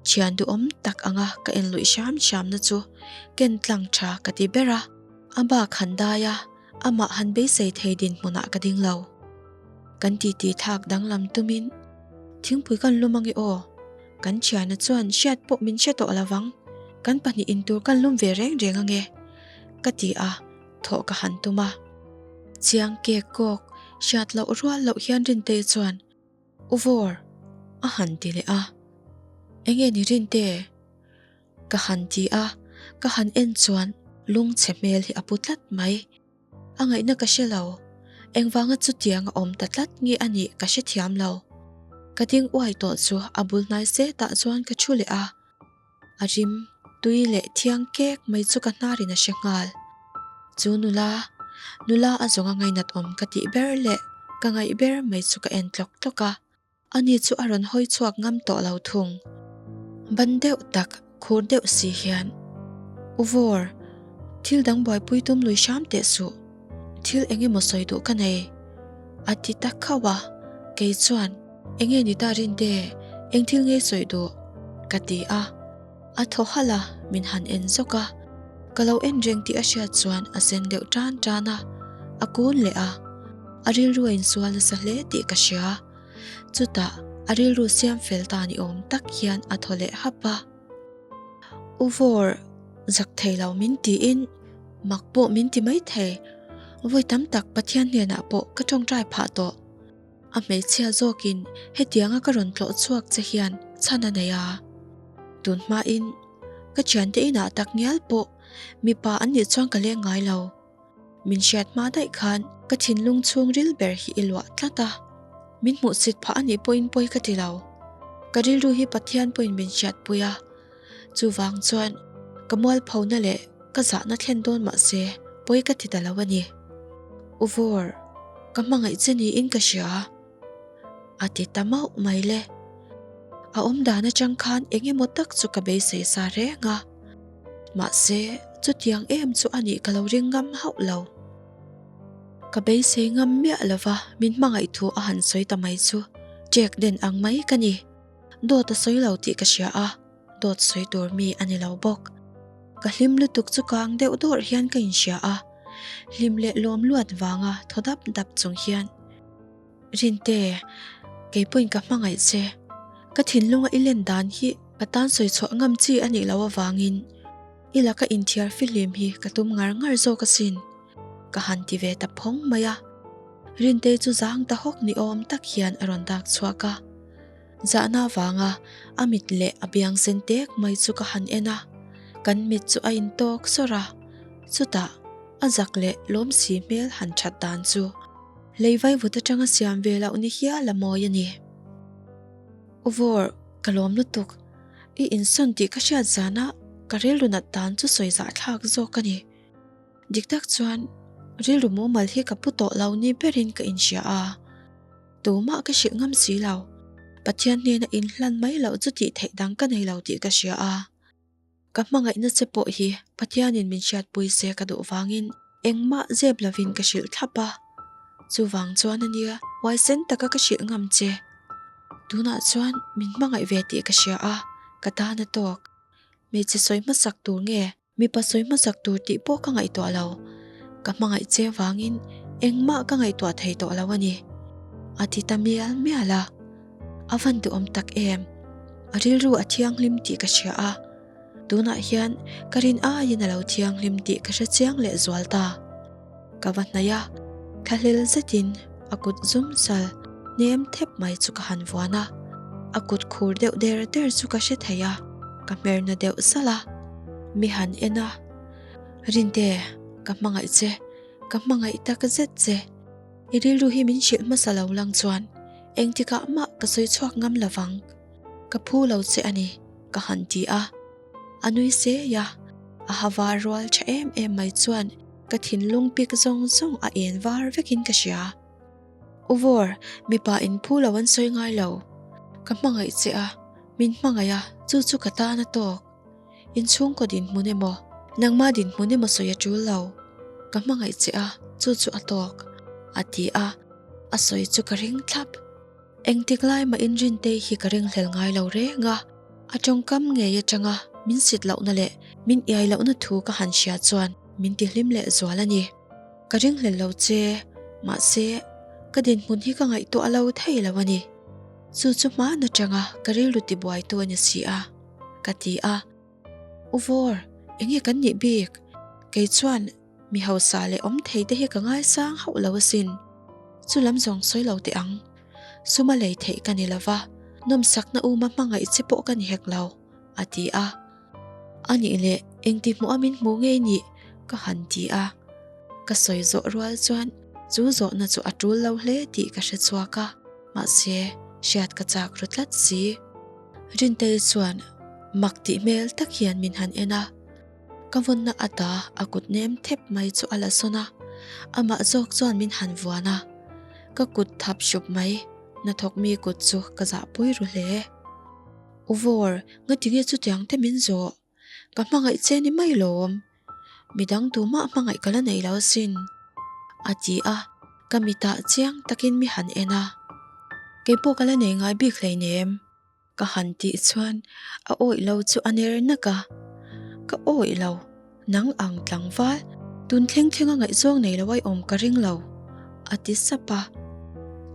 A: Thian duhawm tak anga ka en luih hram hramna chu ken tlang tha ka ti ber a, a bak han dai a, amah han beisei thei dinhmunah ka ding lo. Kan titi thlak danglam tumin thingpui kan lum ange aw, kan thiana chuan hriat pawh min hre tawh lo vang, kan pahnih intur kan lum ve reng reng ange, ka ti a, thawh ka han tum a. Chiang kek kawk, hriat loh rual loh hian Rintei chuan, U Vawr, a han ti leh a. Enge ni Rinte? Ka han ti a, ka han en chuan lungchhe hmel hi a pu tlat mai. A ngaihna ka hre lo. Engvanga chutiang a awm ta tlat nge a nih ka hrethiam lo. Ka ding uai tawh chu a bul hnai setah chuan ka thu leh a. A rim, tui leh thiang kek mai chu ka hnarin a hre nghal. Chu nula, nula a zawnga ngainat awm ka tih ber leh ka ngaih ber mai chu ka en tlawk tlawk a. Ani chu a rawn hawi chhuak ngam tawh lo thung. Ban deuh tak, khur deuh si hian, U Vawr, thil dang buaipui tum lui hram teh suh. Thil eng emaw sawi duh ka nei. A ti ta khauh a, kei chuan, Enge ni ta Rinte, eng thil nge sawi duh? ka ti a. A thaw halh a, min han en zawk a. Ka lo en reng tih a hriat chuan a sen deuh tan tan a, a kun leh a. A rilru a insual nasa hle tih ka hria. Chutah a rilru siam fel ta ni awm tak hian a thaw leh hap a. U Vawr, zak thei lo min tiin mak pawh min ti mai thei. Vawi tam tak Pathian hnenah pawh ka tawngtai phah tawh. A hmeichhia zawkin hetianga ka rawn tlawh chhuak che hian chhan a nei a. Tun hmain ka thiante inah tak ngial pawh mipa an nih chuan ka leng ngai lo. Min hriat hma daih khan ka thinlung chhungril ber hi i luah tlat a. Min hmuhsit phah a nih pawhin pawi ka ti lo. Ka rilru hi Pathian pawhin min hriatpui a. Chuvang chuan ka mualphona leh ka zahna thlen dawn mah se pawi ka ti ta lo a ni. U Vawr, ka hmangaih che niin ka hria, a ti ta mauh mai le. A awm dan atang khan eng emaw tak chu ka beisei sa reng a. Mahse, chutiang em chu a nih ka lo ring ngam hauh lo. Ka beisei ngam miah lova min hmangaih thu a han sawi ta mai chu ṭek den ang mai ka ni. Dawt a sawi lo tih ka hria a, dawt sawi tur mi a ni lo bawk. Ka hlim lutuk chu kang deuh dawrh hian ka inhria a, hlim leh lawm luat vanga thaw dap dap chung hian, Rinte, kei pawhin ka hmangaih che. Ka thinlunga i len dan hi ka tan sawi chhuah ngam chi a nih loh avangin i laka inthiar fihlim hi ka tum ngar ngar zawk asin. Ka han ti ve ta phawng mai a. Rintei chu zang ta hawk ni awm tak hian a rawn dak chhuak a. Zahna vanga a mit leh a biang sen tek mai chu ka han en a, kan mit chu a intawk sawr a. Chutah a zak leh lawm si hmel han that dan chu lei vaivut atanga siam ve loh ni hial a mawi a ni. U Vawr, ka lawm lutuk. I insawn tih ka hriat zana ka rilru nat dan chu sawi zahthlak zawk a ni. Dik tak chuan rilru mumal hi ka pu tawh lo ni berin ka inhria a, tumah ka hrilh ngam si lo. Pathian hnena inhlan mai loh chu tih theih dang ka nei lo tih ka hria a. Ka hmangaihna che pawh hi Pathianin min hriatpui se ka duh vangin engmah zep lovin ka hrilh thlap a. Chuvang chuan a nia huaisen taka ka hrilh ngam che. Tunah chuan min hmangaih ve tih ka hria a, ka tan a tawk. Hmeichhe sawi hmasak tur nge? Mipa sawi hmasak tur tih pawh ka ngaihtuah lo. Ka hmangaih che vangin engmah ka ngaihtuah thei tawh lo a ni. A ti ta mial mial a. A van duhawm tak em? A rilru a thianghlim tih ka hria a. Tunah hian ka rin aiin a lo thianghlim tih ka hre chiang leh zual ta. Ka va hnaih a, thlahlel zetin a kut zum sal hnem thep mai chu ka han vuan a. A kut khur deuh der der chu ka hre thei a, ka hmerna deuh salh a. Mi han en a, Rinte, ka hmangaih che, ka hmangaih tak zet che. I rilru hi min hrilh hmasa lo lang chuan engtikah mah ka sawi chhuak ngam lo vang. Ka phu lo che a ni, ka han ti a. A nui sei a, a ha var rual tha em em mai chuan ka thinlung pik zawng zawng a en var vekin ka hria. U Vawr, mipa in phu lo an sawi ngai lo. Ka hmangaih che a, min hmangaih a, chu chu ka tan a tawk. Inchhungkaw dinhmun emaw, nangma dinhmun emaw sawi a tul lo. Ka hmangaih che a, chu chu a tawk, a ti a, a sawi chu ka ring thlap. Engtik lai mah inrintei hi ka ringhlel ngai lo reng a, a tawngkam ngei atanga min sit lohna leh min iai lohna thu ka han hria chuan min tihlim leh zual a ni. Ka ringhlel lo che, mahse ka dinhmun hi ka ngaihtuah lo thei lo a ni. Chu chu hmaan atanga ka rilru tibuaitu a ni si a, ka ti a. U Vawr, enge kan nih bik? Kei chuan Mi hausa leh awm thei te hi ka ngaisang hauh lo asin. Chu lam zawng sawi lo teh ang. Suma lei theih ka ni lova, nawmsakna uma hmangaih che pawh ka ni hek lo, a ti a. A nih leh engti hmuh a min hmuh ngei nih? ka han ti a. Ka sawi zawh rual chuan chu zawhna chu a tul lo hle tih ka hre chhuak a, mahse hriat ka chak ru tlat si. Rintei chuan mak tih hmel tak hian min han en a. Ka vawnna ata a kut nem thep mai chu a la sawn a, amah zawk chuan min han vuan a, ka kut thap hrup mai, hnathawk mi kut chu ka zahpui ru hle. U Vawr, ngatinge chutiang te min zawh? Ka hmangaih che ni mai lawm, midang tumah hmangaih ka la nei lo asin, a ti a, ka mitah chiang takin mi han en a, keipawh ka la nei ngai bik hleinem. Ka han tih chuan a awih lo chu a ner nak a, Ka awih lo, nang ang tlangval, tun thleng thleng a ngaihzawng nei lo ai awm ka ring lo, a ti sap a.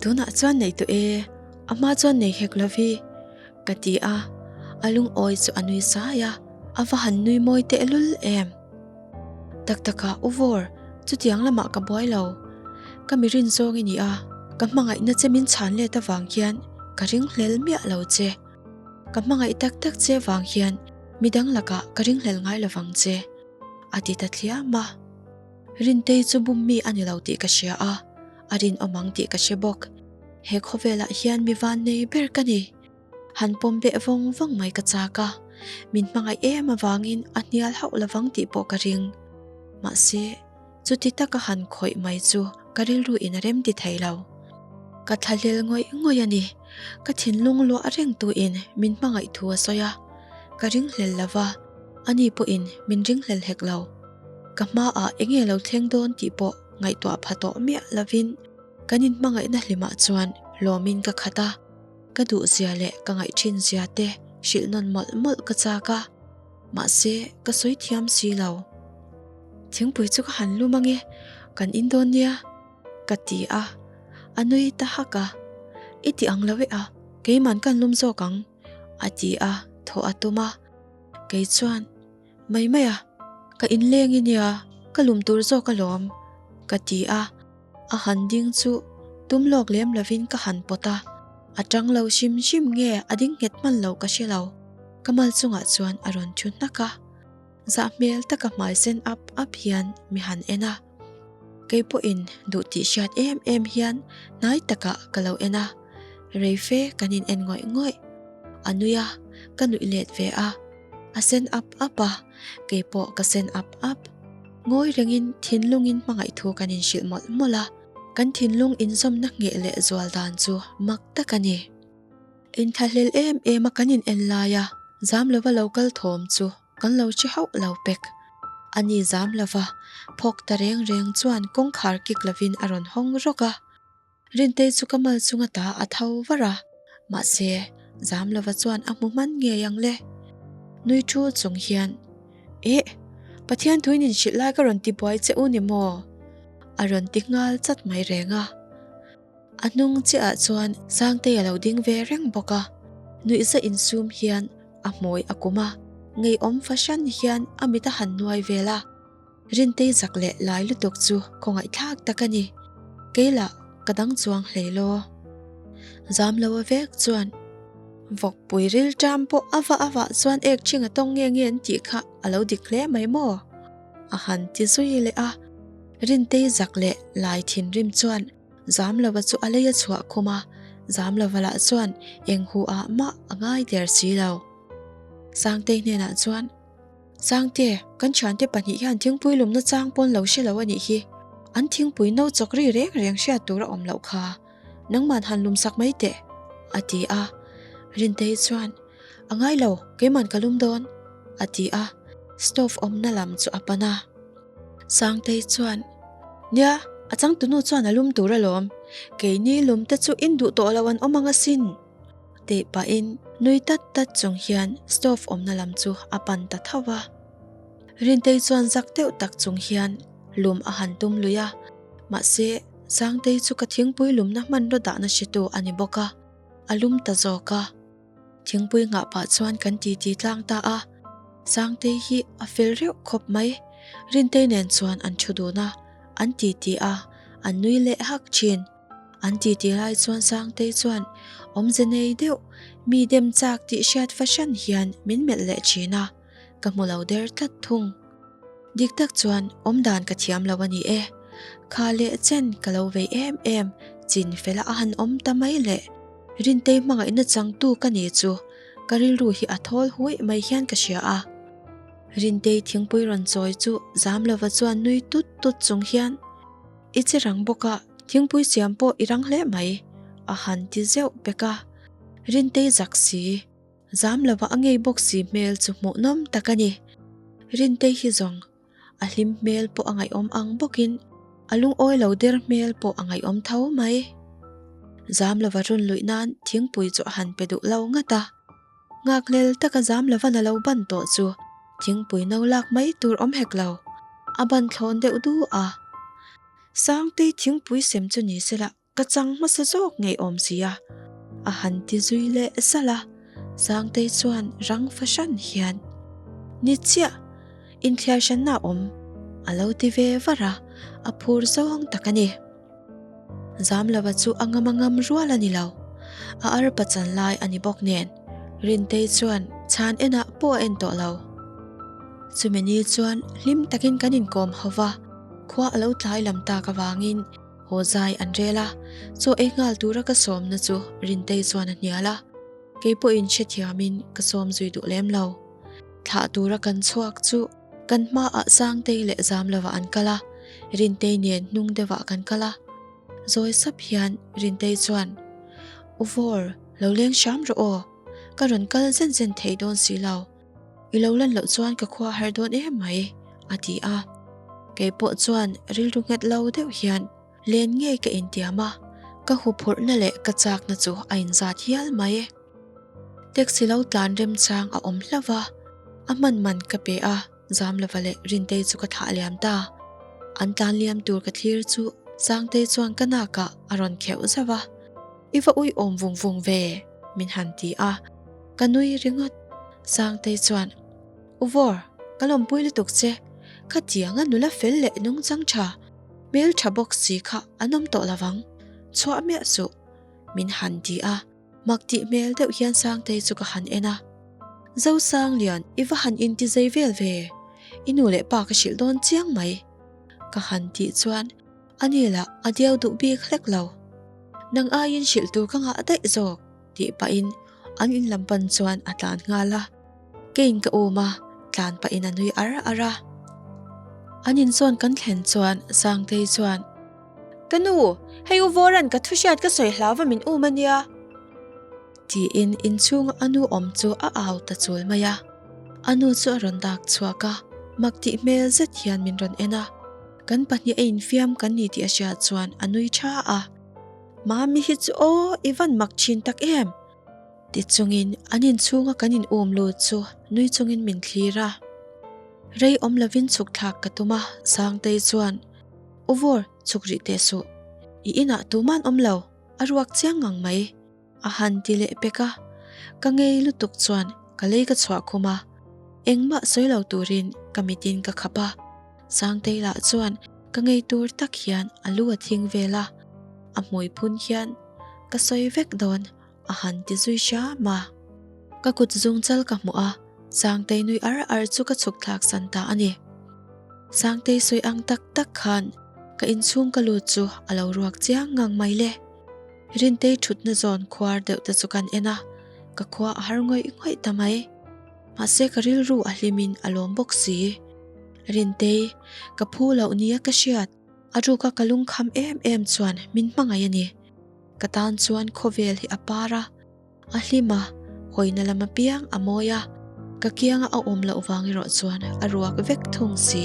A: Tunah chuan nei tawh e, a hma chuan nei hek lo vi, ka ti a, a lungawi chu a nui sai a, a va han nui mawi tehlul em. Tak takah U Vawr, chutiang lamah ka buai lo. Ka mi rin zawng i ni a, ka hmangaihna che min chhan let avang hian ka ringhlel miah lo che. Ka hmangaih tak tak che vang hian midang lakah ka ringhlel ngai lovang che, a ti ta thliam a. Rintei chu bum mi a ni lo tih ka hria a, a rinawm ang tih ka hre bawk. He khawvelah hian mi vannei ber ka ni. Han pawm beh vawng vawng mai ka chak a, min hmangaih em avangin a hnial hauh lovang tih pawh ka ring. Mahse, chuti taka han khawih mai chu ka rilru in a rem ti thei lo. Ka thlahlel ngawih ngawih a ni. Ka thinlung luah reng tuin min hmangaih thu a sawi a, ka ringhlel lo va, ani pawhin min ringhlel hek lo. Ka hmaah eng nge lo thleng dawn tih pawh ngaihtuah pha tawh miah lovin kan inhmangaihna hlimah chuan lawmin ka khat a, ka duhzia leh ka ngaih thinzia te hrilh nawn mawlh mawlh ka chak a, mahse ka sawi thiam si lo. Thingpui chu ka han lum ange, kan in dawn nia. Ka ti a, a nui ta hak a, I ti ang lo e a, keiman kan lum zawk ang, a ti a, thawh a tum a. Kei chuan, Mai mai a, ka inleng i nia, ka lum tur zawk alawm, ka ti a, a han ding chu tum lawk lem lovin ka han pawt a, a tang lo hrim hrim nge a ding nghet hman lo ka hre lo, ka mal chungah chuan a rawn thu hnak a, zah hmel taka hmai sen ap ap hian mi han en a. Kei pawhin duh tih hriat em em hian hnai takah ka lo en a, rei fe kan in en ngawih ngawih. A nui a, ka nuih let ve a, a sen ap ap a, kei pawh ka sen ap ap. Ngawi rengin thinlungin hmangaih thu kan inhrilh mawlh mawlh a, kan thinlung inzawmna ngheh leh zual dan chu mak tak a ni. Inthlahlel em em a kan in en lai a, zam lova lo kal thawm chu Kan lo hre hauh lo pek. A ni zam lova, phawk ta reng reng chuan kawngkhar kik lovin a rawn hawng rawk a. Rintei chu ka mal chunga ta a tho var a, mahse zam lova chuan a hmu hman ngei ang le. Nui thu chung hian, Eh! Pathian thuin inhrilh lai ka rawn ti buai che u ni maw? A rawn ti nghal chat mai reng a. A hnung chiahah chuan Sangtei a lo ding ve reng bawk a, nuihza insum hian a hmawi a kum a, ngeiawm fahran hian a mit a han nuai vel a. Rintei zak leh lai lutuk chu khawngaihthlak tak a ni. Kei lah ka dang chuang hlei law. Zam lo a vek chuan Vawkpui rilṭam pawh a vah a vah chuan ek ṭhing a tawng nge nge an tih kha a lo dik hle mai maw? A han ti zui leh a. Rintei zak leh lai thinrim chuan Zamlova chu a lei a chhuah khum a, Zamlova lah chuan eng hu ah mah a ngai der si lo. Sangtei hnenah chuan, Sangte, kan thiante pahnih hian thingpui lumna chang pawn lo hre lo a nih hi. An thingpui no chawk ri reng reng hriat tur a awm loh kha. Nangman han lum sak mai teh, a ti a. Rintei chuan, A ngai lo, keiman ka lum dawn, a ti a, stove awmna lam chu a pan a. Sangtei chuan, Nia, a changtunu chuan a lum tur alawm. Keini lum te chu in duh tawh lo an awm ang asin, tih pahin nui tat tat chung hian stove awmna lam chu a pan ta tho va. Rintei chuan zak deuh tak chung hian lum a han tum lui a, mahse Sangtei chu ka thingpui lumna hmanraw dahna hretu a ni bawk a, a lum ta zawk a. Thingpui nghah pah chuan kan titi tlang ta a, Sangtei hi a fel reuh khawp mai. Rintei nen chuan an thu dun a, an titi a, an nui leh hak thin. An titi lai chuan Sangtei chuan awmze nei deuh, mi dem chak tih hriat fahran hian min melh leh thin a, ka hmu lo der tlat thung. Dik tak chuan awmdan ka thiam lo a ni e. Kha leh chen ka lo vei em em, chin fela a han awm ta mai le. Rintei hmangaihna changtu ka ni chu ka rilru hi a thawl huih mai hian ka hria a. Rintei thingpui rawn chawi chu zam lova chuan nui tut tut chung hian, I che rang bawk a, thingpui siam pawh i rang hle mai, a han ti zeuh pek a. Rintei zak si. Zam lova a ngei bawk si hmel chu hmuhnawm tak a ni. Rintei hi zawng a hlim hmel pawh a ngaihawm ang bawkin a lungawi lo der hmel pawh a ngaihawm tho mai. Zam lova run luih nan thingpui chu a han pe duh lo ngat a. Nghakhlel taka zam lovan a lo ban tawh chu thingpui no lak mai tur awm hek lo. A ban thlawn deuh du a. Sangtei thingpui sem chu ni sela Ka chang hmasa zawk ngeiawm si a, a han ti zui leh zalh a. Sangtei chuan rang fahran hian, Ni chiah, inthliar hranna a awm, a lo ti ve var a, a phur zawng tak a ni. Zamlova chu a ngam a ngam rual a ni lo, a arpa chan lai a ni bawk nen, Rintei chuan chhan enah pawh a en tawh lo. Chumi ni chuan hlim takin kan inkawm ho va, khua a lo tlai lam tak avangin, Haw zai an rel a, chaw ei nghal tura ka sawmna chu Rintei chuan a hnial a, kei pawhin hrethiamin ka sawm zui duh lem lo. Thlah tura kan chhuak chu kan hmaah Sangtei leh Zamlova an kal a. Rintei nen hnung deuhah kan kal a. Zawi sap hian Rintei chuan, U Vawr, lo leng hram rawh aw. Ka rawn kal zen zen thei dawn si lo. I lo lan loh chuan ka khua har dawn em mai, a ti a. Kei pawh chuan rilru nghet lo deuh hian len ngei ka intiam a, ka huphurhna leh ka chakna chu a inzat hial mai. Taxi lo tlan remchang a awm hlauh va, a hman man ka pe a, Zamlova leh Rintei chu ka thlah liam ta. An tlan liam tur ka thlir chu Sangtei chuan ka nakah a rawn kheuh zauh a, I va uiawm vung vung ve, min han ti a, ka nui ringawt. Sangtei chuan, U Vawr, ka lawmpui lutuk che, khatianga nula fel leh nungchang tha, hmel tha bawk si kha an awm tawh lovang, chhuah miah suh, min han ti a. Mak tih hmel deuh hian Sangtei chu ka han en a. Zosanglian, i va han inti zei vel ve? I nu leh pa ka hrilh dawn chiang mai. Ka han tih chuan a ni lah a diau duh bik hlek lo. Nang aiin hrilh tur ka ngah daih zawk tih pahin an in lam pan chuan a tlan nghal a. Keiin ka um a, tlan pahin a nui ar ar a. An inzawn kan thlen chuan Sangtei chuan. Ka nu, hei U Vawran ka thu hriat ka sawi hlau va min um a nia. Tiin inchhunga a nu awm chu a au ta chul mai a. A nu chu a rawn dak chhuak a, mak tih hmel zet hian min rawn en a. Kan pahnih a infiam kan ni tih a hriat chuan a nui tha a. Mami hi chu aw, i van mak thin tak em? Ti chungin an inchhunga kan in um lut chu nui chungin min thlir a. Rei awm lovin chhuk thlak ka tum a, Sangtei chuan. U Vawr, chhuk rih teh suh. I inah tuman awm lo, a ruak chiang ngang mai. A han ti leh pek a, ka ngei lutuk chuan ka lei ka chhuah khum a, engmah sawi lo turin ka mitin ka khap a. Sangtei lah chuan ka ngei tur tak hian a lu a thing vel a, a hmui phun hian ka sawi vek dawn. A han ti zui hram a. Ka kut zung chal ka hmuh a, Sangtei nui ar ar chu ka chhuk thlak san ta a ni. Sangtei sawi ang tak tak khan ka inchhung ka lut chu a lo ruak chiang ngang mai le. Rintei thutna zawn khuar deuh te chu kan en a, ka khua a har ngawih ngawih ta mai. Mahse ka rilru a hlimin a lawm bawk si. Rintei, ka phu loh nia ka hriat, a ruka ka lungkham em em chuan min hmangaih a ni. Ka tan chuan khawvel hi a par a, a hlim a, hawina lam apiang a mawi a, ka kianga a awm loh vang erawh chuan a ruak vek thung si.